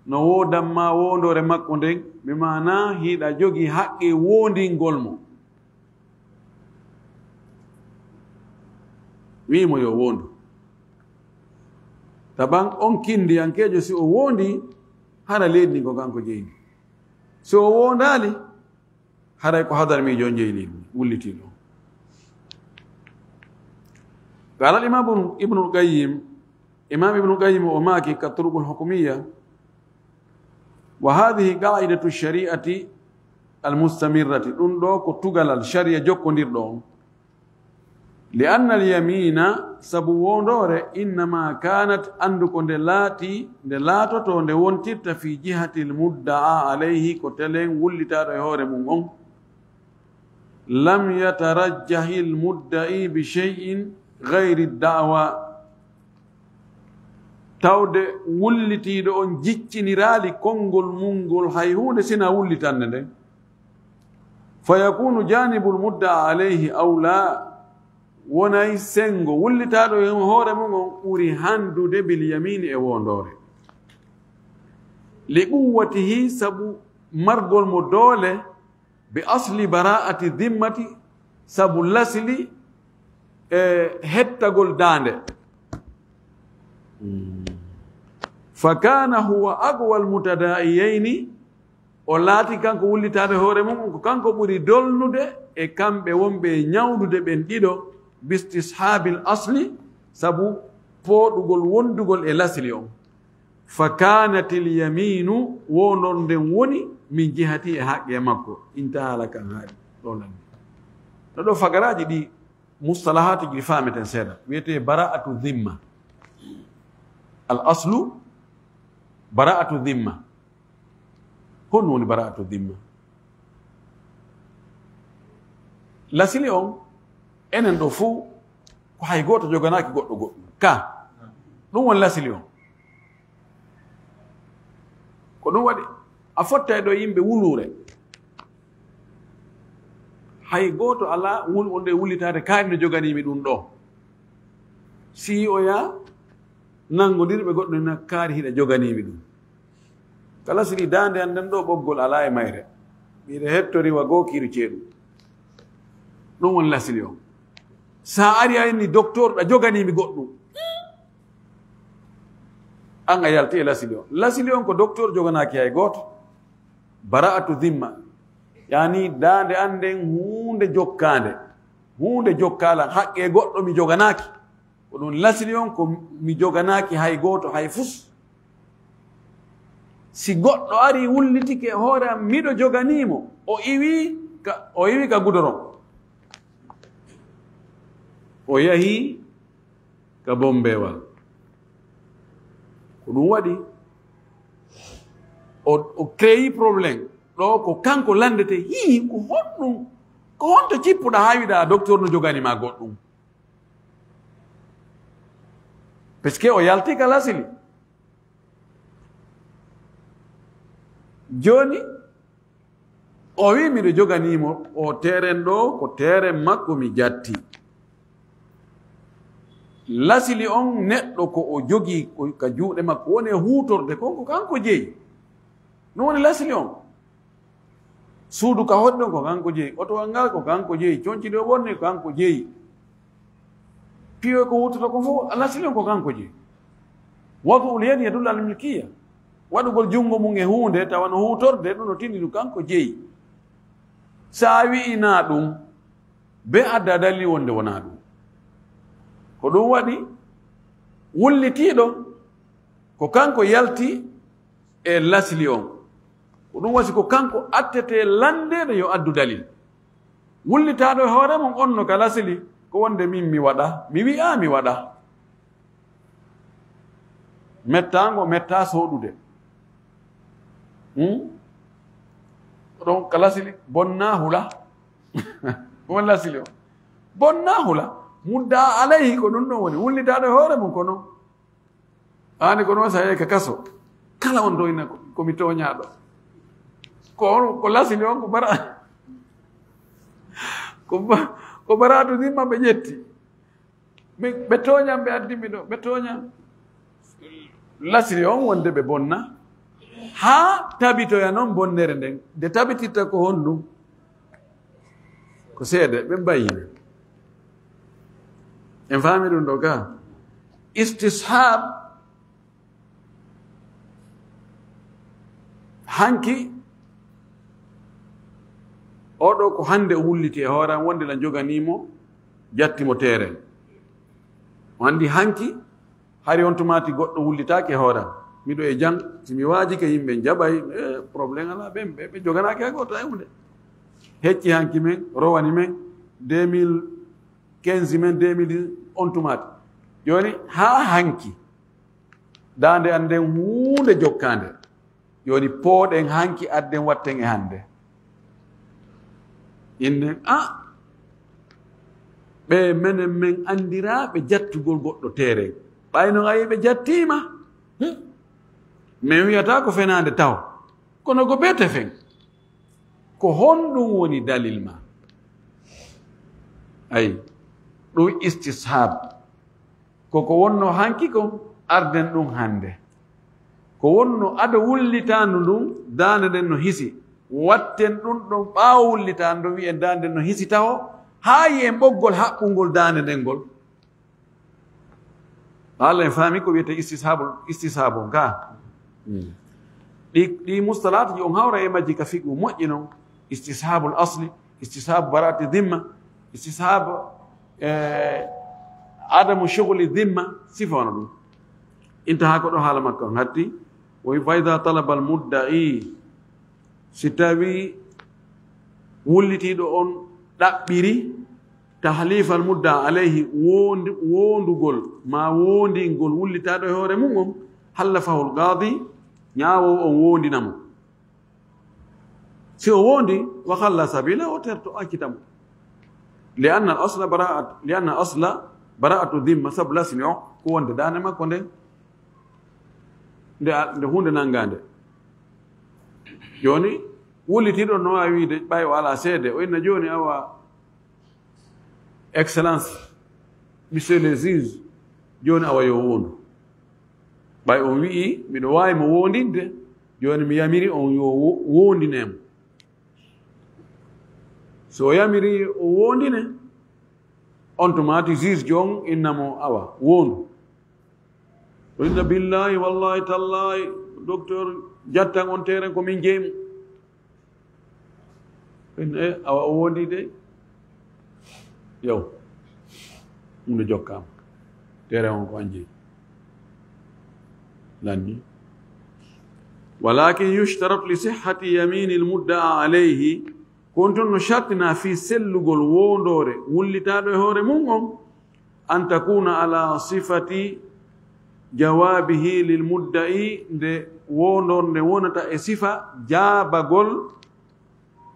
no woodan ma woondoore makko nden, bi maana hiɗa jogii haqqe woondingol mo." Wi'i mo yo woondu. Taban on Kindiyankeejo, si o woondi, hara leydi ndin ko kanko jeyi ndi. Si o woondaali, haray ko Hadaramiijo on jeyi ndi, wullitiiɗo. Qala al-Imam Ibnul Qayyim, Imam Ibnul Qayyim o maaki ka Turuqul Hukumiyya, "Wa hadhihi qa'idatu shari'ati al-mustamirrati." Ɗum ɗo ko tugalal shari'a jokkondirɗo on. "Li anna al-yamina", sabu wondoore, "innama kanat", anndu ko nde laati, nde laatoto, nde wontirta, "fi jihati al-mudda'a alayhi", ko telen wullitaaɗo e hoore mum on. "Lam yatarajjahi al-mudda'i bi shay'in ghayri ad-da'wa." Tawde wullitiiɗo on jicciniraali konngol mum ngol hay huunde sina wullitande nden. Fa yakunu janibul mudda alayhi awla, wonay senngo wullitaaɗo e hoore mum on ɓuri hanndude bil yamini e woondoore. Li quwwatihi, sabu margol mo doole, bi asli bara'ati dhimmati, sabu lasli e hettagol daande. Fa kana huwa aqwal mutada'iyayni, o laati kanko wullitaaɗo hoore mum, ko kanko ɓuri dolnude e kamɓe wonɓe e ñawdude ɓen ɗiɗo, bistishaabil asli, sabu pooɗugol wondugol e lasli on. Fa kanatil yaminu, wondor nden woni min jihati e haqqe makko. Intaha laka haaɗi ɗo lanndi. No ɗo fagaraaji ɗi mustalahaatuji ɗi faameten seeɗa. Wiyetee bara'atu dhimma. Al aslu bara'atu dhimma. Honɗum woni bara'atu dhimma? Lasili on, enen ɗo fuu, ko hay gooto joganaaki goɗɗo goɗɗum. Ka, ɗum woni lasili on. Ko ɗum waɗi, a fottay ɗo yimɓe wuluure. Hay gooto alaa wul-, wonde e wullitaade kaari no joganii mi ɗum ɗo. Si o yaa, nanngondirɓe goɗɗo na kaari hiɗa joganii mi ɗum. Kala si ɗi daande an nden ɗo ɓoggol alaa e mayre. Miɗo hettori wa goo kiiru ceeɗu. Ɗum woni lasili on. Sa ari a inni docteur ɗa joganii mi goɗɗum. An a yalti e lasili on. Lasili on ko docteur joganaaki hay gooto. Bara'atu dhimma. Yani daande an nden huunde jokkaande. Huunde jokkaala haqqe goɗɗo mi joganaaki. Ko ɗum lasili on ko mi joganaaki hay gooto hay fus. Si goɗɗo ari wullitike e hoore am, miɗo joganii mo. O iwi ka, o iwi ka gudoron. O yahi ka Bombewal. Ko ɗum waɗi o, o créé problème. Ɗo ko kanko lanndete, hii, ko honɗum, ko honto cippuɗa haa wiɗa docteur no jogani ma goɗɗum? Parce que o yalti ka lasili. Jooni, o wi miɗo joganiimo o teeren ɗo, ko teeren makko mi jatti. Lasili on neɗɗo ko o jogii ko ka juuɗe makko, woni e huutorde kon ko kanko jeyi. Ɗum woni lasili on. Suudu ka hoɗi ɗon ko kanko jeyi, otowal ngal ko kanko jeyi, conci ɗo ɓorni ko kanko jeyi. Piyo ko wutata kon fof, lasili on ko kanko jeyi. Wadu ul yadi yadullu al milkiya. Waɗugol junngo mum e huunde, tawa no huutorde, ɗum no tindi ɗum kanko jeyi. Sa wi'i na ɗum, be adda dalil wonde wona ɗum. Ko ɗum waɗi, wullitiiɗo, ko kanko yalti e lasili on. Ko ɗum wasi ko kanko attete landeede yo addu dalil. Wullitaaɗo e hoore mum on no ka lasili, ko wonde min mi waɗa, mi wi'a mi waɗa. Mettaango, mettaa sooɗude. Hmm? Ɗon ka lasili, bonnaa hula. Ko woni lasili o? Bonnaa hula. Muddaa alayhi, ko ɗum ɗon woni. Wullitaaɗo e hoore mum ko non. Aani ko noon, so a yehi ka kaso, kala on ɗo ina ko, ko mi tooñaaɗo. Ko on, ko lasili on, ko bara-, ko ba-, ko baraatu ndin ma ɓe ƴetti. Ɓe, ɓe tooñan, ɓe addi mi ɗo, ɓe tooñan. Lasili on wonde ɓe bonna. Haa tabitoya noon bonnere nden. Nde tabititta ko honɗum? Ko seede, ɓe mbayina. En faami ɗum ɗo ka? Istishab, hanki, oɗo ko hannde o wulliti e hoore am, wonde la joganiimo, jatti mo teeren. O anndi hanki, hari on tumaati goɗɗo wullitaaki e hoore am. Miɗo e jang, si mi waajike yimɓe jaɓay, eh, problème alaa, ɓen, ɓe, ɓe joganaaki hay gooto hay huunde. Hecci hanki men, rowani men, deux mille quinze men, deux mille dix, on tumaati. Jooni, haa hanki, daande an nden huunde jokkaande. Jooni, pooɗen hanki, adden watten e hannde. Innen, a, ɓe menen men anndiraaɓe jattugol goɗɗo teeren. Ɓay non a yi'i ɓe jattiima. Hmm. Min wi'ataa ko fenaande taho. Kono ko bee tefen. Ko honɗum woni dalil ma? Ay, ɗum istishab. Ko ko wonno hanki kon, arden ɗum hannde. Ko wonno ado wullitaandu ndun, daande nden no hisi. Watten ɗum ɗon ɓaawo wullitaandu ndun, wi'en daande nden no hisi taho, haa yi'en ɓoggol haɓɓungol daande nden ngol. Haala en faami ko wiyetee istishaabul, istishaabun ka. Ɗi, ɗi mustalaatuji on hawra e majji ka fiqhu moƴƴi non. Istishaabul asli, istishaabu baraati dhimma, istishaabu, eh, adamu shughuli dhimma, sifa wano ɗum. Intaha ko ɗo haala makko on hatti. O wi, "Fa idha talaba al mudda'i", si tawi wullitiiɗo on ɗaɓɓiri, "tahlifal mudda alayhi", wondi-, wondugol, ma wondingol wullitaaɗo e hoore mum on, "hallafahul qadi", ñaawoowo on wondina mo. Si o wondi, "wa khalla sabila", o terto, accita mo. "Li anna al asla bara'at-, li anna al asla bara'atu dhimma", sabu lasli o ko wonde daande makko nde, nde a-, nde huunde nanngaande. Jooni, wullitiiɗo no waawi wiide, ɓay o alaa seede, o inna jooni, "Awa, Excellence, Monsieur le juge, jooni awa yo wondu." Ɓay on wi'i, "Miɗo waawi mo wondinde, jooni mi yamiri on yo wo-, wondine mo." So o yamiri o wondine, on tuma ti juge jon inna mo, "Awa, wondu." O inna, "Billahi, wallahi, tallahi, docteur, jattan on teeren ko min jeyi mo." O inna, "Eh, awa o wondi de." Yow. Hunde jokkaama. Teeren on ko an jeyi. Lanni. "Walakin yushtaratu li sihhati yaminil mudda'a alayhi." Ko on tun no shartina fii sellugol wondoore wullitaaɗo e hoore mum on, "an takuna ala sifati jawabihi lil mudda'i", nde wondoore nde wonata e sifa jaabagol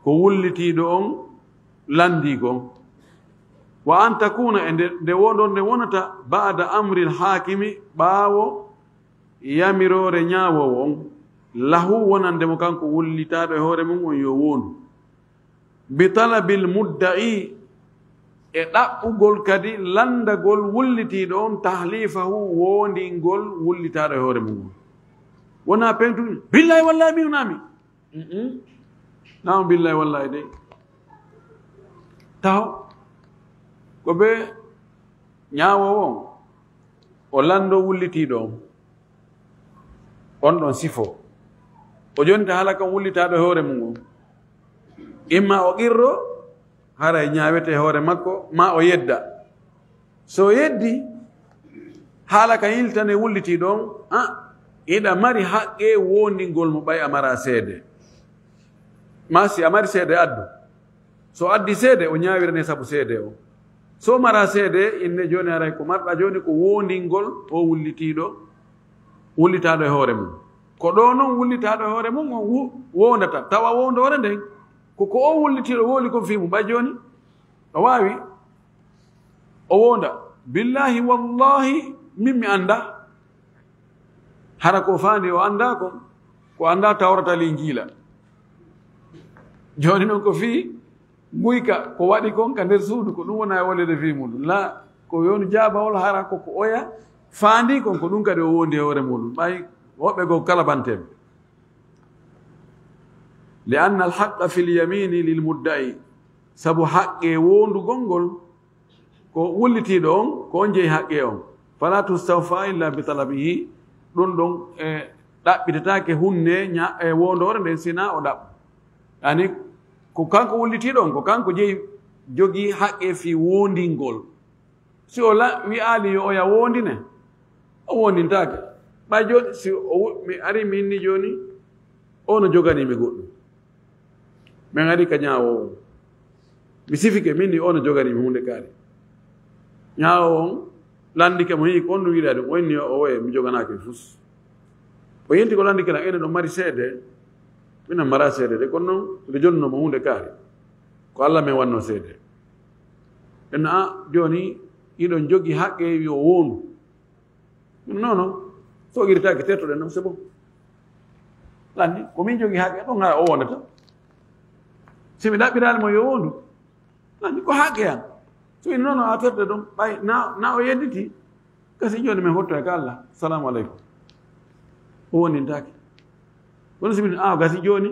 ko wullitiiɗo on lanndii kon. "Wa an takuna", e nde, nde wondoore nde wonata, "ba'da amril haakimi", ɓaawo yamiroore ñaawoowo on, "lahu", wonande mo kanko wullitaaɗo e hoore mum on yo wondu. "Bi talabil mudda'i", e ɗaɓɓugol kadi lanndagol wullitiiɗo on, "tahlifahu", wondingol wullitaaɗo e hoore mum on. Wona pentu, "Billahi, wallahi, mi hunami." Mm-mm. Naa on billahi, wallahi de. Taho. Ko be ñaawoowo on, o lanndo wullitiiɗo on. On ɗon sifo. O jonta hala kan wullitaaɗo e hoore mum on. Imma o qirro, haray ñaawete e hoore makko, ma o yedda. So o yeddi, haala kan yiltane wullitiiɗo on, a, hiɗa mari haqqe wondingol mo ɓay a mara seede. Ma si a mari seede, addu. So addi seede, o ñaawirane sabu seede o. So mara seede, inne jooni haray ko marɗa jooni ko wondingol o wullitiiɗo, wullitaaɗo e hoore mum. Ko ɗo non wullitaaɗo e hoore mum on wu-, wondata, tawa wondoore nden, ko ko o wullitiiɗo woli kon fii mum. Ɓay jooni, o waawi, o wonda, "Billahi, wallahi, min mi annda." Hara ko faandi o annda kon, ko annda Tawrata Linjiila. Jooni non ko fii nguyka ko waɗi kon ka nder suudu, ko ɗum wona e wolede fii muɗum. La, ko woni jaabawol hara ko ko oya faandi kon, ko ɗum kadi o wondi e hoore muɗum. Ɓay woɓɓe goo kalabanteeɓe. "Li anna al haqqa fil yamini lil mudda'i", sabu haqqe wondugol ngol, ko wullitiiɗo on, ko on jeyi haqqe on. "Fala tustawfa illa bi talabihi", ɗum ɗon e ɗaɓɓitataake hunne ña-, e wondoore nden, sina o ɗaɓɓa. Yani, ko kanko wullitiiɗo on, ko kanko jeyi, jogii haqqe fii wondingol. Si o la-, wi'aali yo oya wondine, o wondintaake. Ɓay jooni, si o wu-, mi ari mi inni jooni, o no joganii mi goɗɗum. Min ari ka ñaawoowo on. Mi sifike, min ni o no joganii mi huunde kaari. Ñaawoowo on lanndike mo, hi'i ko on no wi'uɗaa ɗum, o inni o woye, mi joganaaki mi fus. O yenti ko lanndike lan, enen ɗon mari seede, minen mara seede de, kono non, miɗo jonnoo mo huunde kaari. Ko Alla men wannoo seede. En a, jooni, hiɗon jogii haqqe yo wondu. Non, non. So o irtaaki, tertoɗen non, c'est bon. Lanni, ko min jogii haqqe ɗon, hara o wondata. Si mi ɗaɓɓiraali mo yo wondu, nani ko haqqe an. So wini noon o atorde ɗum, ɓay na, na o yedditi, gasi jooni min hotto e ka Allah. Salamu aleykum. O wonintaake. Kono si min, a gasi jooni,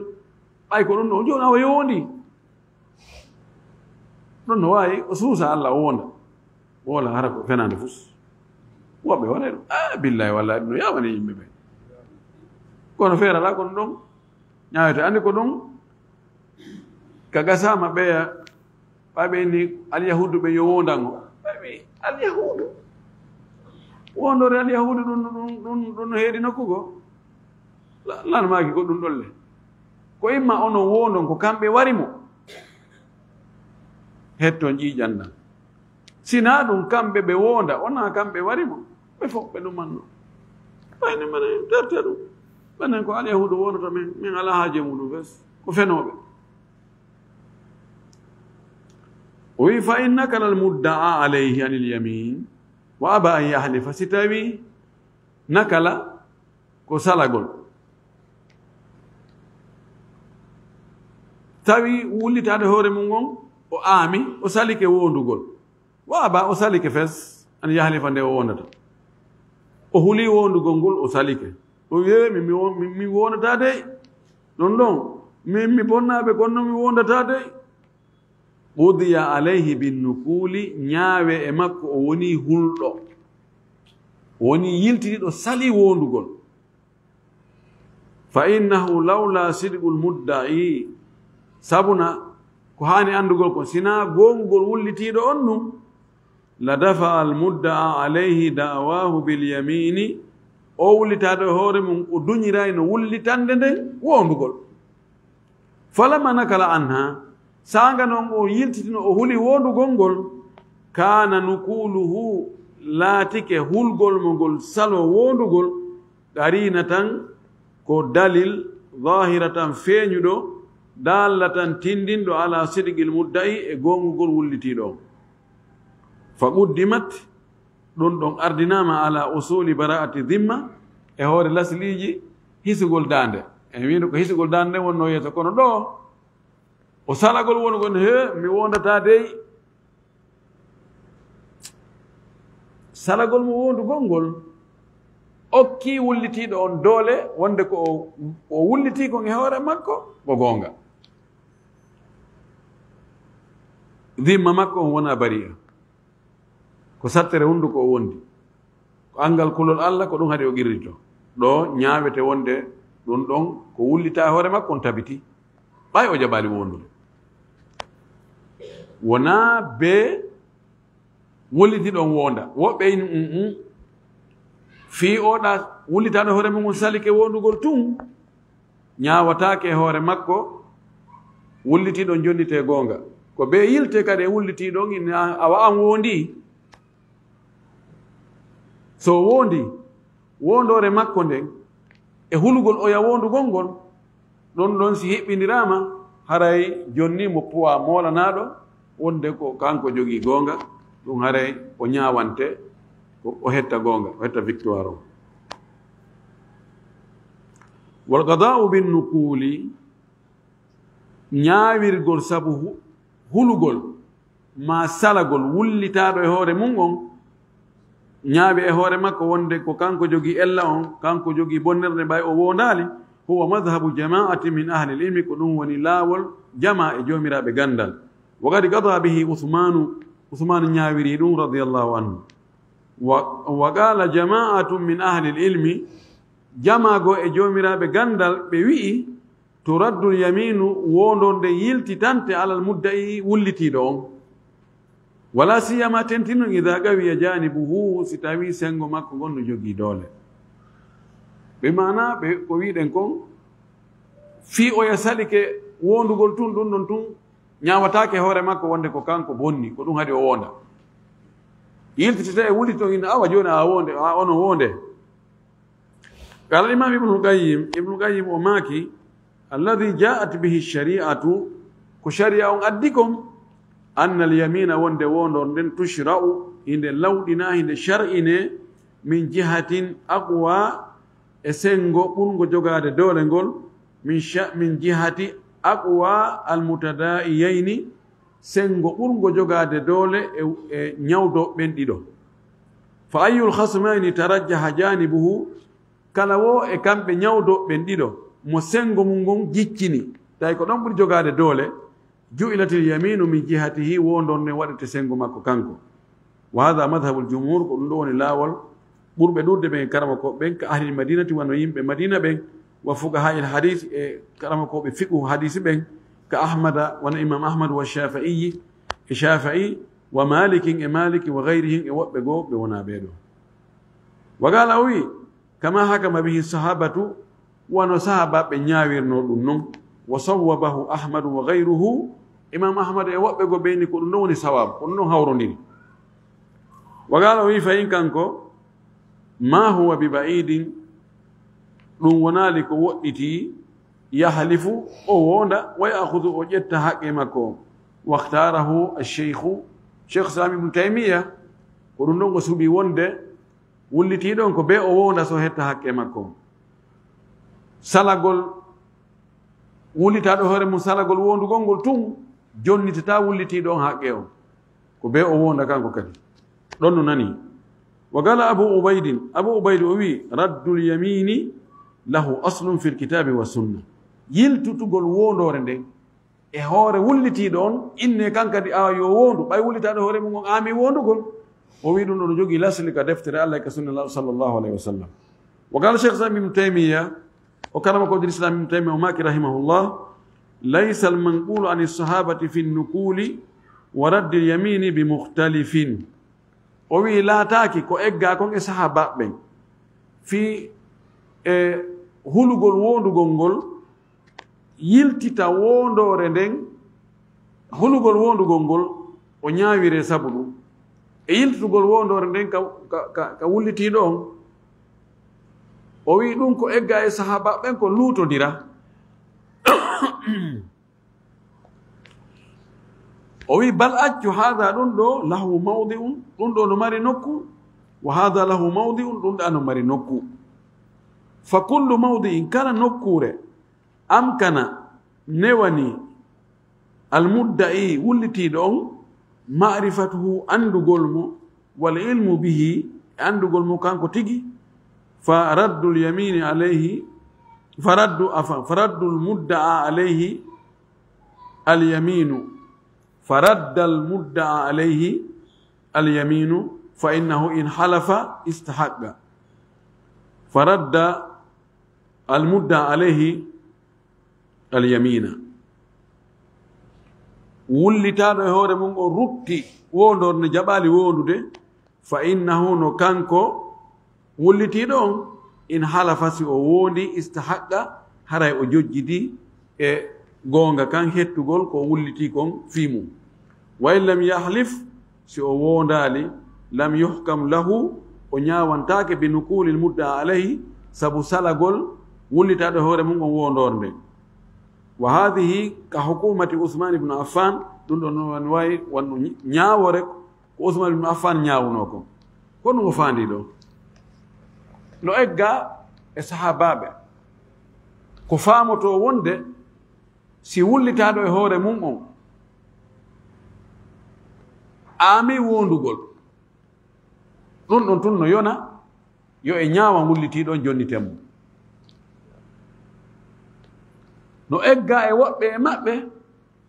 ɓay ko ɗum ɗo, jooni awa yo wondi. Ɗum no waawi o suusa Allah o wonda. Wala hara ko fenaande fus. Woɓɓe waɗa ɗum. A billahi wallahi ɗum no yawani yimɓe ɓe. Kono feerala kono ɗum. Ñaawete anndi ko ɗum. Ka gasama ɓeya, ɓay ɓe inni alyahudu ɓe yo wondango. Ɓay ɓe alyahudu. Wondore alyahudu ɗum, ɗum, ɗum, ɗum no heedi nokku go. La-, lan maaki ko ɗum ɗolle. Ko imma onon wondon ko kamɓe wari mo. Hetton ƴiiƴan ɗan. Sina ɗum kamɓe ɓe wonda, wona kamɓe wari mo. Ɓe fof ɓe ɗumanno. Ɓayne mbaɗen terte ɗum. Ɓanen ko alyahudu wonata min, min ala haaje muɗum fes. Ko fenooɓe. O wi, "Fa in nakala al mudda'a alayhi anil yamin, wa aba an yahlifa." Si tawi nakala ko salagol. Tawi wullitaade hoore mum on, o aami, o salike wondugol. Wa aba, o salike fes, an yahlifa nde o wondata. O huli wondugol ngol, o salike. O wiye, "Mi, mi won-, mi, mi wondataa dey. Ɗon ɗon, min mi bonnaaɓe kono mi wondataa dey." Qudiya alayhi bin nukuli, ñaawe e makko, o woni hulɗo. O woni yiltitiiɗo, sali wondugol. Fa innahu lawla sidqul mudda'i, sabuna ko haani anndugol ko, sinaa goongugol wullitiiɗo on ɗum, la dafa al mudda'a alayhi da'wahu bil yamini, o wullitaaɗo e hoore mum, o duñirayno wullitande nden wondugol. Falamma nakala anha, saanga non o yiltitino, o huli wondugol ngol, kana nukuluhu, laatike hulgol mo ngol salo wondugol, qarina tan ko dalil, zahira tan feeñuɗo, dalla tan tindinɗo ala sidqil mudda'i e goongugol wullitiiɗo on. Fa quddimat, ɗum ɗon ardinaama ala usuli bara'ati dhimma, e hoore lasliiji hisugol daande. En wiino ko hisugol daande nden wonno yeeso, kono ɗo o salagol woni kon, "He, mi wondataa dey." Salagol mo wondugol ngol okki wullitiiɗo on doole wonde ko o, o wullitii kon e hoore makko ko goonga. Dhimma makko on wona bari'a. Ko sattere hunnduko o wondi. Ko anngal kulol Allah, ko ɗum haɗi o qirrito. Ɗo ñaawete wonde ɗum ɗon ko wullita e hoore makko on tabiti. Ɓay o jaɓaali wondude. Wonaa be wulliti ɗon wonda. Woɓɓe ini, "Mm, mm. Fii oɗa wullitaɗo hoore mum on salike wondugol tun." Ñaawataake e hoore makko, wullitiiɗo on jonnitee goonga. Ko bee yilte kadi e wullitiiɗo on, ina awa an woondii. So o woondii, woondoore makko nden e hulugol oya woondugol ngol, ɗon ɗon si hiɓɓindiraama, haray jonni mo puwa moolanaaɗo, wonde ko kanko jogii goonga, ɗum haray o ñaawante, ko o hetta goonga, o hetta victoire o. Wal qadaa'u bin nukuuli, ñaawirgol sabu hu-, hulugol, maa salagol wullitaaɗo e hoore mum on, ñaawi e hoore makko wonde ko kanko jogii ella on, kanko jogii bonnirde ɓay o woondaali, huwa madhhabu jama'atin min ahli al-ilmi, ko ɗum woni laawol jamaa e joomiraaɓe ganndal. Wa qad qada bihi Usmaanu, Usmaanu ñaawiri ɗum radiyallahu anhu. Wa, wa qala jama'atun min ahli al-ilmi, jamaa goo e joomiraaɓe ganndal ɓe wi'i, turaddu al-yaminu, woondonde yiltitante alal mudda'i, wullitiiɗo on. Wala siyama tentinun idha qawiya janibuhu, si tawi sengo makko ngon no jogii doole. Ɓe maana ɓe ko wiɗen kon, fii oya salike wondugol tun, ɗum ɗon tun ñaawataake hoore makko wonde ko kanko bonni, ko ɗum haɗi o wonda. Yiltitete e wulliti on ina awa jooni a wonde, a onon wonde. Qala al-Imam Ibn Qayyim, Ibn Qayyim o maaki, "Alladhi ja'at bihi shari'atu," ko shari'a on addi kon, "anna al-yamina," wonde wondor nden, "tushra'u," hinde lawɗina, hinde shar'ine, "min jihatin aqwa," e sengo ɓurngo jogaade doole ngol, "min sha-, min jihati aqwa almutadaa'iyayni, senngo ɓurngo jogaade doole e, e ñawdooɓe ɓen ɗiɗo. Fa ayyul khasmayni tarajjaha jaanibuhu, kala woo e kamɓe ñawdooɓe ɓen ɗiɗo, mo senngo mum ngon jiccini, tawi ko ɗon ɓuri jogaade doole, ju'ilatil yamiinu min jihatihi, woondorde nden waɗete senngo makko kanko. Wa hadha madhhabul jumhur, ko ɗum ɗo woni laawol ɓurɓe ɗuuɗude ɓen e karamokooɓe ɓen, ka ahlil madinati, wano yimɓe Madina ɓen, wa fuqaha'il hadith, e karamokooɓe fiqhu hadisi ɓen, ka Ahmada, wano Imam Ahmad, wa Shafi'iyyi, e Shafi'i, wa Malikin, e Maliki, wa ghayrihim, e woɓɓe goo ɓe wonaa ɓee ɗoo. Wa qala, o wi'i, kama hakama bihi sahabatu, wano sahabaaɓe ñaawirnoo ɗum non, wa sawwabahu Ahmadu wa ghayruhu, Imam Ahmad e woɓɓe goo ɓe ni ko ɗum ɗon woni sawaab, ko ɗum ɗon hawrondiri. Wa qala, o wi'i, fa in, kanko, ma huwa bi ba'idin, ɗum wonaali ko woɗɗitii, yahlifu, o woonda, wa ya'khudhu, o ƴetta haqqe makko. Wa ikhtarahu ash-shaykhu, Shaykh Islam Ibn Taymiyya, ko ɗum ɗon o suɓi wonde wullitiiɗo on ko bee o woonda so hetta haqqe makko. Salagol, wullitaaɗo hoore mum salagol woondugol ngol tun, jonnitataa wullitiiɗo on haqqe on. Ko bee o woonda kanko kadi. Ɗon no nani. Wa qala Abu Ubaydin, Abu Ubaydi o wi'i, raddul yamini lahu aslun fil kitabi wa sunna. Yiltutugol woondoore nden e hoore wullitiiɗo on, inne kan kadi, a, yo woondu, ɓay wullitaaɗo hoore mum on aami woondugol. O wi'i ɗum ɗon no jogii lasli ka deftere Allah e ka sunna Laaɗo sallallahu alayhi wa sallam. Wa qala Shaykh Islam Ibn Taymiyya, o karama ko Islam Ibn Taymiyya, o maaki rahimahullah, laysa al-manqulu ani sahabati fi nukuli wa raddi al-yamini bi mukhtalifin. O wi'i laataaki ko eggaa kon e sahaabaaɓe ɓen fii e hulugol woondugol ngol, yiltita woondoore nden, hulugol woondugol ngol, o ñaawiree sabu ɗum. E yiltitugol woondoore nden ka, ka, ka, ka wullitiiɗo on, o wi'i ɗum ko eggaa e sahaabaaɓe ɓen ko luutondira. O wi'i, bal accu, haada ɗum ɗo, lahu mawdi'un, ɗum ɗo no mari nokku, wa haada lahu mawdi'un, ɗum ɗa no mari nokku. Fa kullu mawdi'in, kala nokkuure, amkana, newani, almudda'i, wullitiiɗo on, ma'rifatuhu, anndugol mo, wal ilmu bihi, e anndugol mo kanko tigi, fa raddul yamini alayhi, fa raddu, afa, fa raddul mudda'a alayhi al yaminu, fa raddal mudda'a alayhi al yaminu, fa innahu in halafa istahaqqa. Fa radda al mudda'a alayhi al yamina. Wullitaaɗo e hoore mum o rutti woondorde jaɓaali woondude, fa innahu, no kanko wullitiiɗo on, in halafa, si o woondi, istahaqqa, haray o jojjidi e goonga kan hettugol ko wullitii kon fii mum. Wa in lam yahlif, si o woondaali, lam yuhkam lahu, o ñaawantaake bi nukuulil mudda'a alayhi, sabu salagol wullitaaɗo e hoore mum on woondoorde nden. Wa haadihi ka hukuumati Usmaan ibn Affaan, ɗum ɗon no wayi wonno ñaawoore ko Usmaan ibn Affaan ñaawunoo kon. Ko ɗum o faandii ɗoo. No eggaa e sahaabaaɓe ko faamotoo wonde si wullitaaɗo e hoore mum on aami woondugol, ɗum ɗon tun no yona, yo e ñaawan wullitiiɗo on jonniten mo. No eggaa e woɓɓe e maɓɓe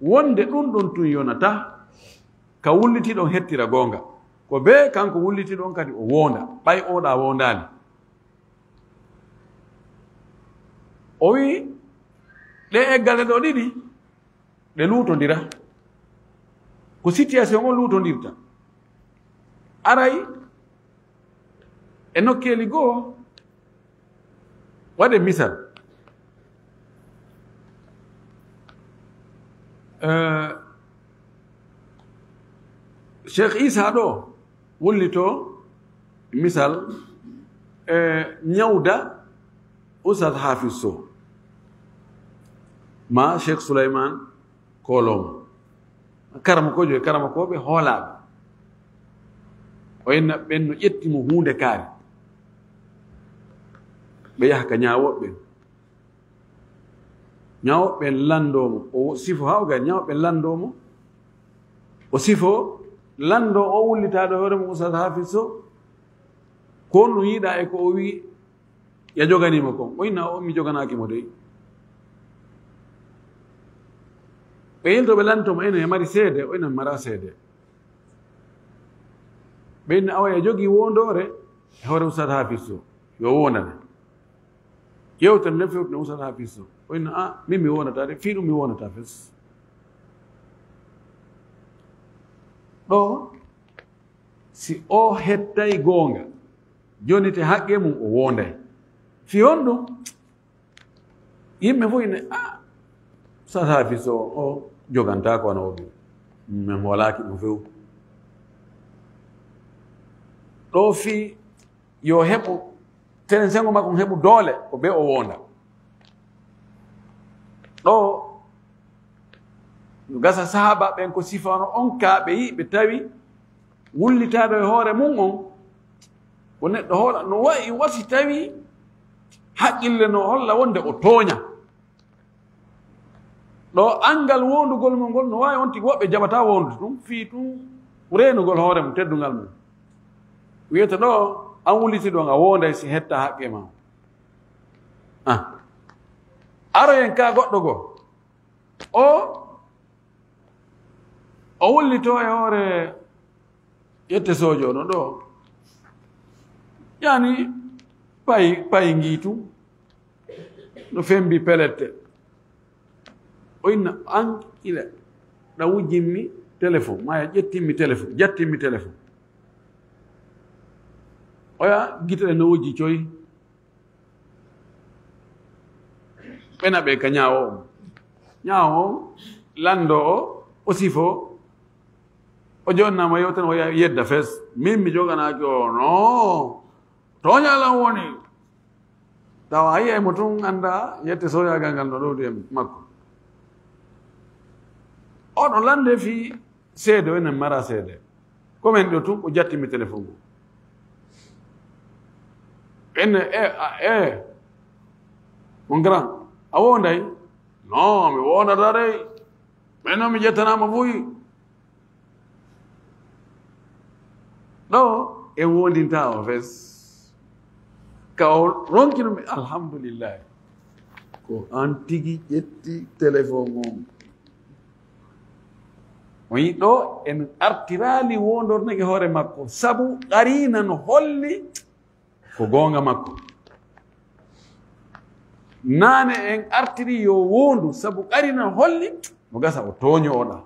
wonde ɗum ɗon tun yonataa, ka wullitiiɗo on hettira goonga. Ko bee kanko wullitiiɗo on kadi o woonda, ɓay oo ɗaa woondaali. O wi'i, ɗee eggale ɗoo ɗiɗi, ɗe luutondira. Ko situation on luutondirta. Aray, e nokkeeli goo, waɗe misal. Eh, Cheikh Issa ɗoo, wullitoo, misal, e ñawda Oustaz Hafiz Sow, ma Cheikh Souleymane Kolom, karamokoojo e karamokooɓe hoolaaɓe. O inna ɓen no ƴetti mo huunde kaari. Ɓe yaha ka ñaawooɓe ɓen. Ñawɓe lanndoo mo, o sifo haa o gari, ñawɓe lanndoo mo, o sifo lanndoo o wullitaaɗo hoore mum, Oustaz Hafiz Sow, ko honɗum yiɗaa e ko o wi'i, ya joganii mo kon. O inna o, mi joganaaki mo dey. Ɓe yilto ɓe lanndoo mo, ene mari seede, o inna mi maraa seede. Ɓe inna awa ya jogii woondoore e hoore Oustaz Hafiz Sow, yo woondane. Yewtere nden fewti no Oustaz Hafiz Sow. O inna, a, min mi woondataa de, fii ɗum mi woondataa fes. Ɗo, si o hettay goonga, jonnite haqqe mum o woonday. Fii honɗum? Yimɓe fof ine, a, Oustaz Hafiz Sow o jogantaa ko wano o ɗum. Min hoolaaki ɗum few. Ɗo fii yo heɓu, telen sengo makko heɓu doole, ko ɓe o woonda. Ɗo, no gasa sahaaba ɓen ko sifano on ka ɓe yi, ɓe tawi wullitaaɗo e hoore mum on, ko neɗɗo hoola, no wayi wasi tawi haqqille no holla wonde o tooña. Ɗo anngal wondugol mum ngol no waawi on tigi woɓɓe jaɓata wondude ɗum, fii ɗum reenugol hoore mum, teddungal mum. Wiyata ɗo, an wulliti ɗon, a wonday si hetta haqqe ma. Ah. Aroyen ka goɗɗo goo. O, o wullito e hoore yette sojo no ɗo. Yani, payi, payi ngiitu. No fembi pelette. O inna an ila ɗa wujjimmi téléphone, ma ya ƴettimmi téléphone, jattimmi téléphone. Oya gite ɗe no wujji coy. Ɓena ɓe ka ñaawo on. Ñaawo on, lanndo o, o sifo. O jonnama yewtere o ya-, yedda fes. Min mi joganaaki o, no. Tooña lan woni. Tawa a yi'ay mo tun annda yette soyaagal ngal no ɗowdi e makko. Oɗo lande fii seede, o enen mara seede. Ko men ɗo tun, o jatti mi téléphone ngu. Ene, e, a, e. Mon grand, a wonday? Non, mi wonata dey. Mais non, mi ƴettanama fuy. Ɗo en wondinta o fes. Ka o ronki ɗum, alhamdulillahi. Ko an tigi ƴetti téléphone on. O yi ɗo en artiraali wondorde e hoore makko. Sabu qarina no holli ko goonga makko. Naane en artiri yo woondu, sabu qarina holli no gasa o tooño oɗa.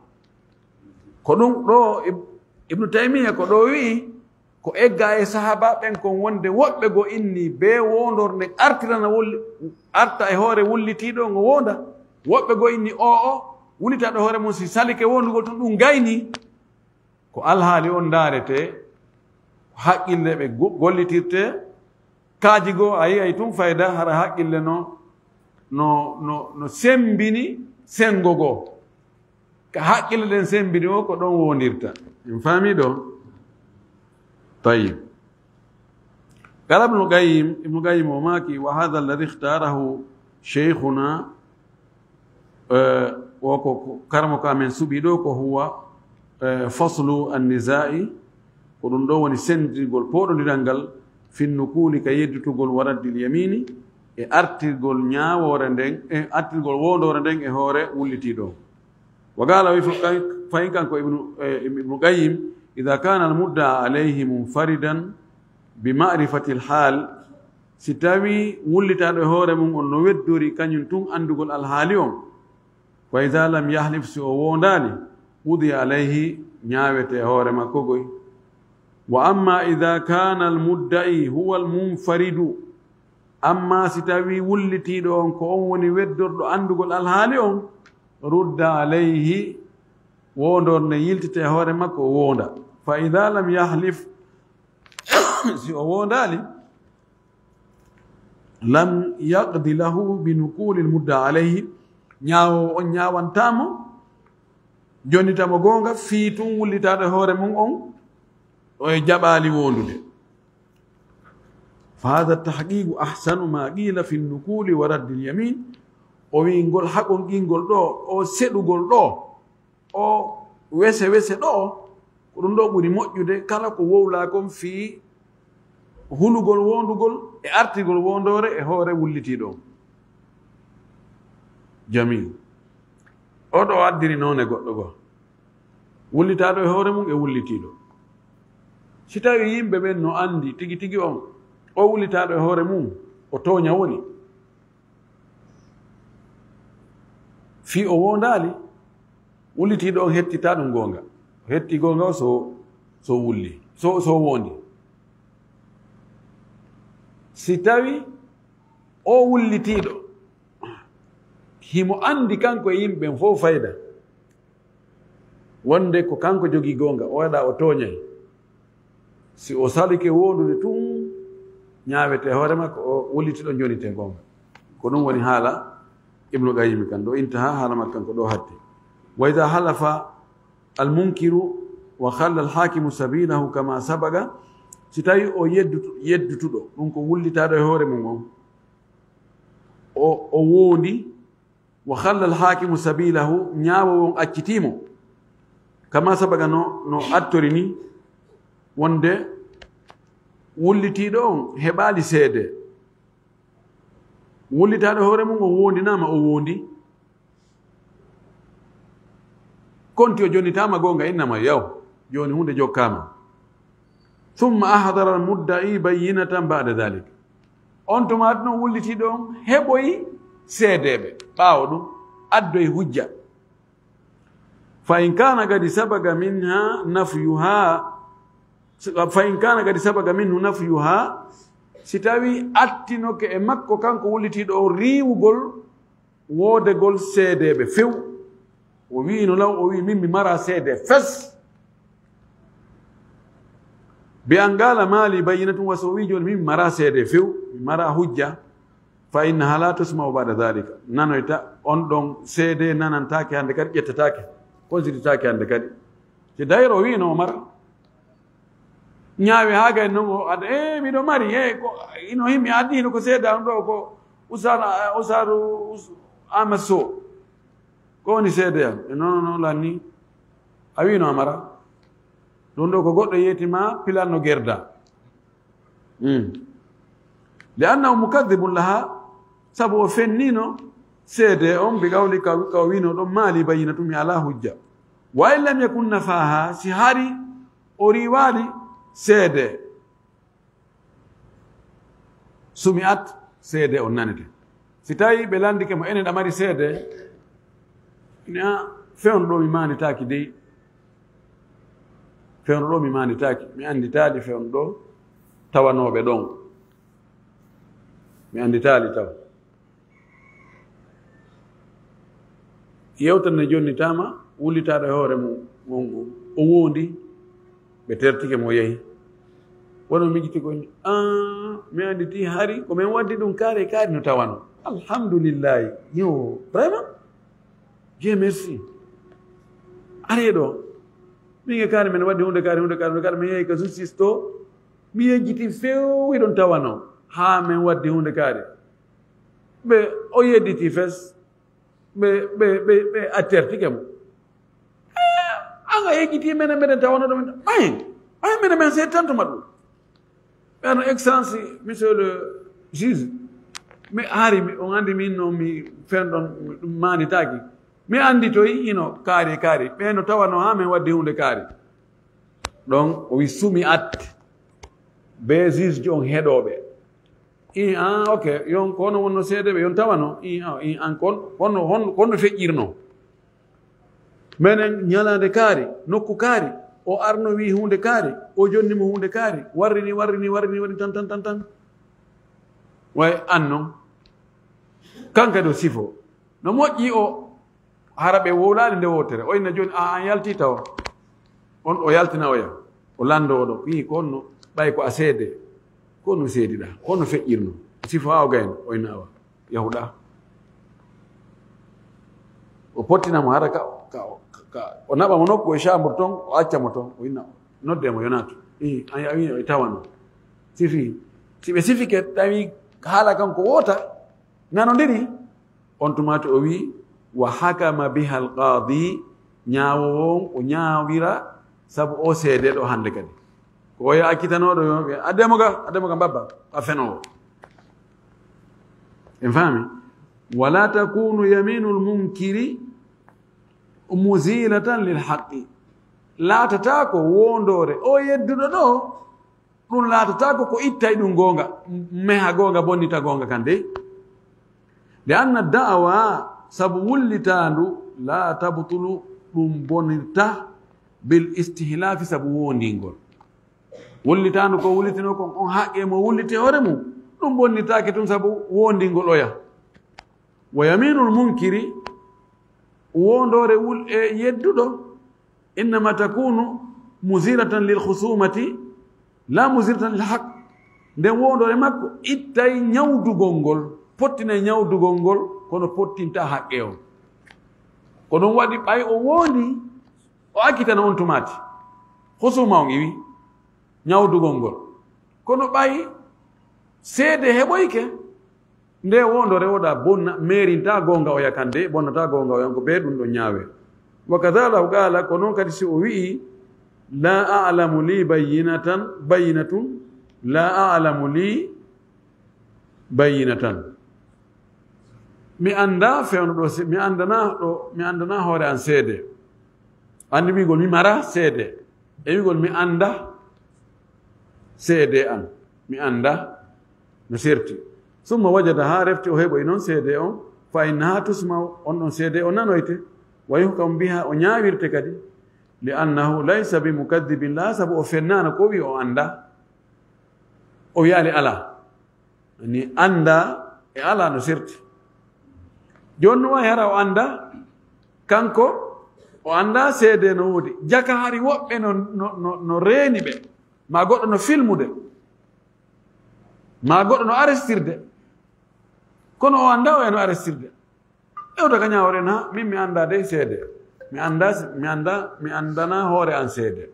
Ko ɗum ɗo Ib-, Ibnu Taymiya ko ɗo wi'i, ko egga e sahaba ɓen kon wonde woɓɓe go inni be wondorde artirana wulli-, arta e hoore wullitiiɗo ngo wonda. Woɓɓe go inni o o wullitaɗo hoore mum si salike wondugol tun ɗum gayni. Ko alhaali on ndaarete, ko haqqille ɓe go-, gollitirte. Kaaji goo a yi'ay tun fayda hara haqqille no, no, no, no sembini sengo goo. Ka haqqille ɗen sembini o ko ɗon wondirta. En faami ɗo? Tayyib. Qala Ibnu Qayyim, Ibnu Qayyim o maaki, wa hadha alladhi ikhtarahu shaykhuna, eh, o ko, ko karamo ko amen suɓi ɗo ko huwa, eh, faslu an-nizaa'i, ko ɗum ɗo woni sendirgol pooɗondiral ngal, fin nukuuli ka yeddutugol wa raddil yamini, e artirgol ñaawoore nden, e artirgol wondoore nden e hoore wullitiiɗo. Wa qala, wi fo-, kan-, fayin kanko Ibnu, eh, Ibnu Qayyim, idha kana al-mudda'a alayhi munfaridan bi ma'rifati al-hal, si tawi wullitaaɗo e hoore mum on no weddori kañum tun anndugol alhaali on, wa idha lam yahlif, si o woondaali, qudiya alayhi, ñaawete e hoore makko goy. Wa amma idha kana al-mudda'i huwa al-munfaridu, amma si tawi wullitiiɗo on ko on woni weddorɗo anndugol alhaali on, rudda alayhi, wondorde yiltite e hoore makko, o wonda. Fa idha lam yahlif, si o wondaali, lam yaqdi lahu bi nukuuli al-mudda alayhi, ñaawo on ñaawantamo, jonnitamo goonga, fii tun wullitaaɗo e hoore mum on, o e jaɓaali wondude. Fa hadha tahqiqu ahsanu ma qila fi nukuuli wa raddil yamin. O wiyi ngol haɓongingol ɗo, o seɗugol ɗo, o wese wese ɗo, ko ɗum ɗo ɓuri moƴƴude kala ko wowlaa kon fii hulugol wondugol e artigol wondoore e hoore wullitiiɗo on. Jamil. O ɗo addiri noone goɗɗo goo. Wullitaaɗo e hoore mum e wullitiiɗo. Si tawii yimɓe ɓen no anndi tigi tigi on, o wullitaaɗo e hoore mum, o tooña woni. Fii o wondaali, wullitiiɗo on hettitaa ɗum goonga. O hetti goonga o so, so wulli, so, so wondi. Si tawii o wullitiiɗo, himo anndi kanko e yimɓe ɓen fow fayda, wonde ko kanko jogii goonga, o waɗa o tooñay. Si o salike wondude tun, ñaawete hoore makko, o wullitiiɗo jonite goonga. Ko ɗum woni haala Ibnu Qayyim kan, ɗo intaha haala makko kan ko ɗo hatti. Wa idha halafa al-munkiru wa khalla al-hakimu sabilahu kama sabaga, si tawi o yeddutu-, yeddutuɗo, ɗum ko wullitaaɗo e hoore mum on, o, o wondi, wa khalla al-hakimu sabilahu, ñaawoowo on accitii mo, kama sabaga no, no attori ni, wonde wullitiiɗo on heɓaali seede. Wullitaaɗo hoore mum o wondinaama, o wondi. Konti o jonitaama goonga, innama yaw. Jooni huunde jokkaama. Thumma ahdara al-mudda'i bayyinatan ba'da dhalik. On tuma non wullitiiɗo on heɓoyi seedeeɓe. Ɓaawo ɗum, addoyi hujja. Fa in kana qad sabaga minha nafyuha, fa in kana qad sabaga minhu nafyuha, si tawi attinoke e makko kanko wullitiiɗo o riiwugol woodegol seedeeɓe few, o wi'ino law, o wi'i, "Min mi mara seede fes." Bi an qala mali bayyinatun, wa so o wi'i jooni, "Min mi mara seede few, mi mara hujja." Fa innaha la tusma'u ba'da dhalika. Nanoyta, on ɗon seede nanantaake hannde kadi, ƴettataake, considéretaake hannde kadi. Te d'ailleurs o wi'ino o mara. Ñaawi haa gay non o adda, "Eh, miɗo mari, eh, ko, ino himmi addi hino ko seeda on ɗo ko Usaana, Usaaru, Us-, Amaso. Ko woni seede am?" E non, non, lanni. A wi'ino a mara. Ɗum ɗo ko goɗɗo yeeti ma pilanno gerda. Mm. Li annahu mukadhibun laha, sabu o fennino seede on, bi qawli ka, ka o wino ɗon, "Mali bayyinatu, mi ala hujja." Wa in lam yakun nafaha, si hari o riiwaali seede, sumi'at, seede on nanete. Si tawi ɓe landike mo, "Enen ɗa mari seede?" Ina, "Fewndo ɗo mi maanditaaki dey. Fewndo ɗo mi maanditaaki. Mi annditaali fewndo ɗo tawanooɓe ɗon. Mi annditaali taw." Yewtere nde jonnitaama, wullitaaɗo e hoore mum, on, o wondi, ɓe tertike mo, o yehi. Wano miijiti ko, "Ah, mi annditi hari, ko min waddi ɗum kaari kaari no tawano." Alhamdulillahi. Yo, vraiment? Dieu merci. Aree ɗo. Min e kaari min waddi huunde kaari, huunde kaari, huunde kaari, min yehi ka justice to. Mi yejjiti few, hiɗon tawano. Haa min waddi huunde kaari. Ɓe, o yedditi fes. Ɓe, ɓe, ɓe, ɓe attertike mo. Eh, an a yejjiti menen, menen tawano ɗo men. Ay, ay, menen men se tanto maɗɗum. Ɓe no, "Excellence, monsieur le juge, mi hari, mi, on andi min no mi fen ɗon ɗum maanditaaki. Mi anditoy ino kaari, kaari. Ɓe no tawano haa min waddi huunde kaari." Ɗon o wi sumi'at. Be juge on heɗooɓe. I, ah, ok. Yon ko hono wonno seedeeɓe, yon tawano. I, ah, i, an kon, kono, hon-, kono feƴƴirno. Menen ñalaande kaari, nokku kaari, o arno wi huunde kaari, o jonni mo huunde kaari, warri ni, warri ni, warri ni, warri tan, tan, tan, tan. Way an non. Kan kadi o sifo. No moƴƴi o, hara ɓe wowlaali nde wootere. O inna jooni, a, an yalti taw. On o yaltina oya. O lando o ɗo. Wi ko honno, ɓay ko a seede. Ko honno seediɗa? Ko honno feƴƴirno? Sifo haa o gayno. O inna awa. Yahuɗa. O pottina mo hara ka, ka, ka, o naɓa mo nokku e chambre ton, o acca mo ton, o inna, nodde mo yonaato. Ii, a, a wiino e tawano. Sifi. Si ɓe sifike, tawi haala kan ko woota, nanondiri, On tumaati o wi'i, "Wa hakama biha al-qaadi," ñaawoowo on o ñaawira sabu o seede ɗo hannde kadi. Ko oya accitanooɗo yo ɓe, "Addemo ga, addemo ga mbabba, a fenoowo." En faami? "Wala takunu yaminul munkiri muzilatan lil haqqi." Laatata ko wondoore o yedduɗo ɗo, ɗum laatata ko ko ittay ɗum goonga, meha goonga, bonnita goonga kan dey. "Li anna da'awa," sabu wullitaandu, "la tabtulu," ɗum bonirta, "bil istihlaafi," sabu wondingol. Wullitaandu ko wullitino kon on haqqe mo wulliti hoore mum, ɗum bonnitaake tun sabu wondingol oya. "Wa yaminul munkiri," wondoore wul-, e yedduɗo, "innama takunu muziratan lil khusumati, la muziratan lil haq." Nden wondoore makko ittay ñawdugol ngol, pottinay ñawdugol ngol, kono pottinta haqqe on. Ko ɗum waɗi ɓay o wondi, o accitana on tumaati. Khusuma on iwi ñawdugol ngol. Kono ɓay seede heɓoyke, nde wondore oɗa bonna, meerinta goonga oya kan de, bonnata goonga oya, ko be ɗum ɗo ñaawe. Wa kadhalika qala, ko non kadi si o wi'i, "La a'lamu li bayyinatan, bayyinatun, la a'lamu li bayyinatan." Mi annda fewndo ɗo, si-, mi anndana ɗo, mi anndana hoore an seede. Anndi wi'gol mi mara seede. E wi'gol mi annda seede an. Mi annda no serti. Summa wajada, haa refti o heɓoyi noon seede on. Fa innaha tusma, on ɗon seede o nanoyte. Wa yuhkamu biha, o ñaawirte kadi. Li annahu laysa bi mukaddibin, la sabu o fennaano ko o wi'i o annda. O wi'aali alaa. Ni annda e alaa no serti. Jooni no waawi hara o annda, kanko o annda seede no woodi. Jaka hari woɓɓe no, no, no, no reeni ɓe. Ma goɗɗo no filmude. Ma goɗɗo no arestirde. Kono o annda o e no arestirde. Ewta ka ñaawren ha, min mi annda dey seede. Mi annda, mi annda, mi anndana hoore an seede.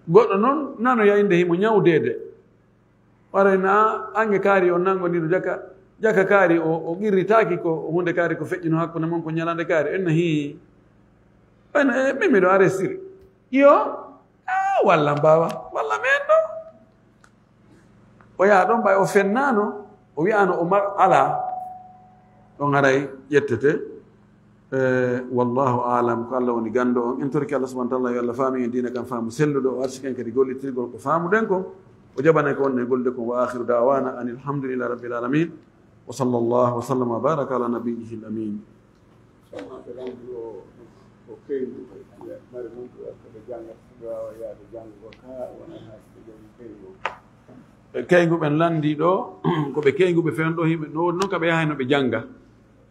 Goɗɗo noon nanoya innde himo ñawdeede. Waray na ange kaari on nanngondiro jaka, jaka kaari o, o qirritaaki ko huunde kaari ko feƴƴino hakkunde mon ko ñalande kaari. En na hii. En, eh, min miɗo arestiri. Iyo. Ah, walla mbaawa. Walla men ɗo. O yaha ɗon ɓay o fennaano. O wi'aano o mar-, alaa. Ɗon haray ƴettete. Eh, wallahu a'lam, ko Allah woni ganndo on. En torki Allah subhanahu wa ta'ala yo Allah faami en diina kan faamu selluɗo, o arsiki en kadi gollitirgol ko faamuɗen kon, o jaɓana en ko wonɗen gollude kon. Wa akhiru da'wana anil hamdulillahi rabbil alamin. Wa sallallahu wa sallama wa baraka ala nabiyyihi al amin. Sohna ɓe lanndii o, o keyngu, mari noon ko ɓe jannga, ɓe waawa yaade janngo ka, wona haa si ɓe jogii keyngu. Ɓe keyngu ɓen lanndii ɗo, ko ɓe keynguɓe fewndo ɗo, yimɓe no woodi noon ka ɓe yahay no ɓe jannga.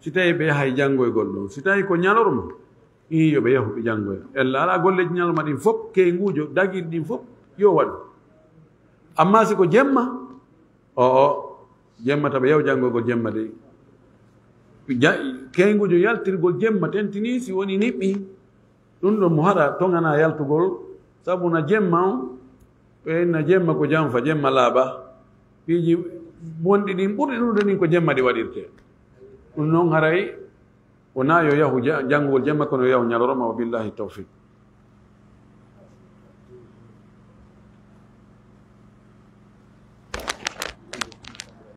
Si tawii ɓe yahay janngoygol ɗon, si tawii ko ñalorma, ii, yo ɓe yahu ɓe janngoya. Ella alaa golleeji ñalorma ɗin fof, keynguujo dagiri ɗin fof, yo waɗu. Ammaa si ko jemma, o, o, jemma taɓa yahu janngoygol jemma dey. Ja-, keynguujo yaltirgol jemma tentinii si woni niɓɓi. Ɗum ɗon mo haɗa toŋana yaltugol, sabu na jemma on, ɓe na jemma ko janfa, jemma laaɓa. Piiji bonɗi ɗin ɓurɗi ɗum ɗon ɗin ko jemma ɗi waɗirte. Ɗum noon haray wonaa yo yahu ja-, janngugol jemma, kono yo yahu ñalorma, wa billahi tawfiq.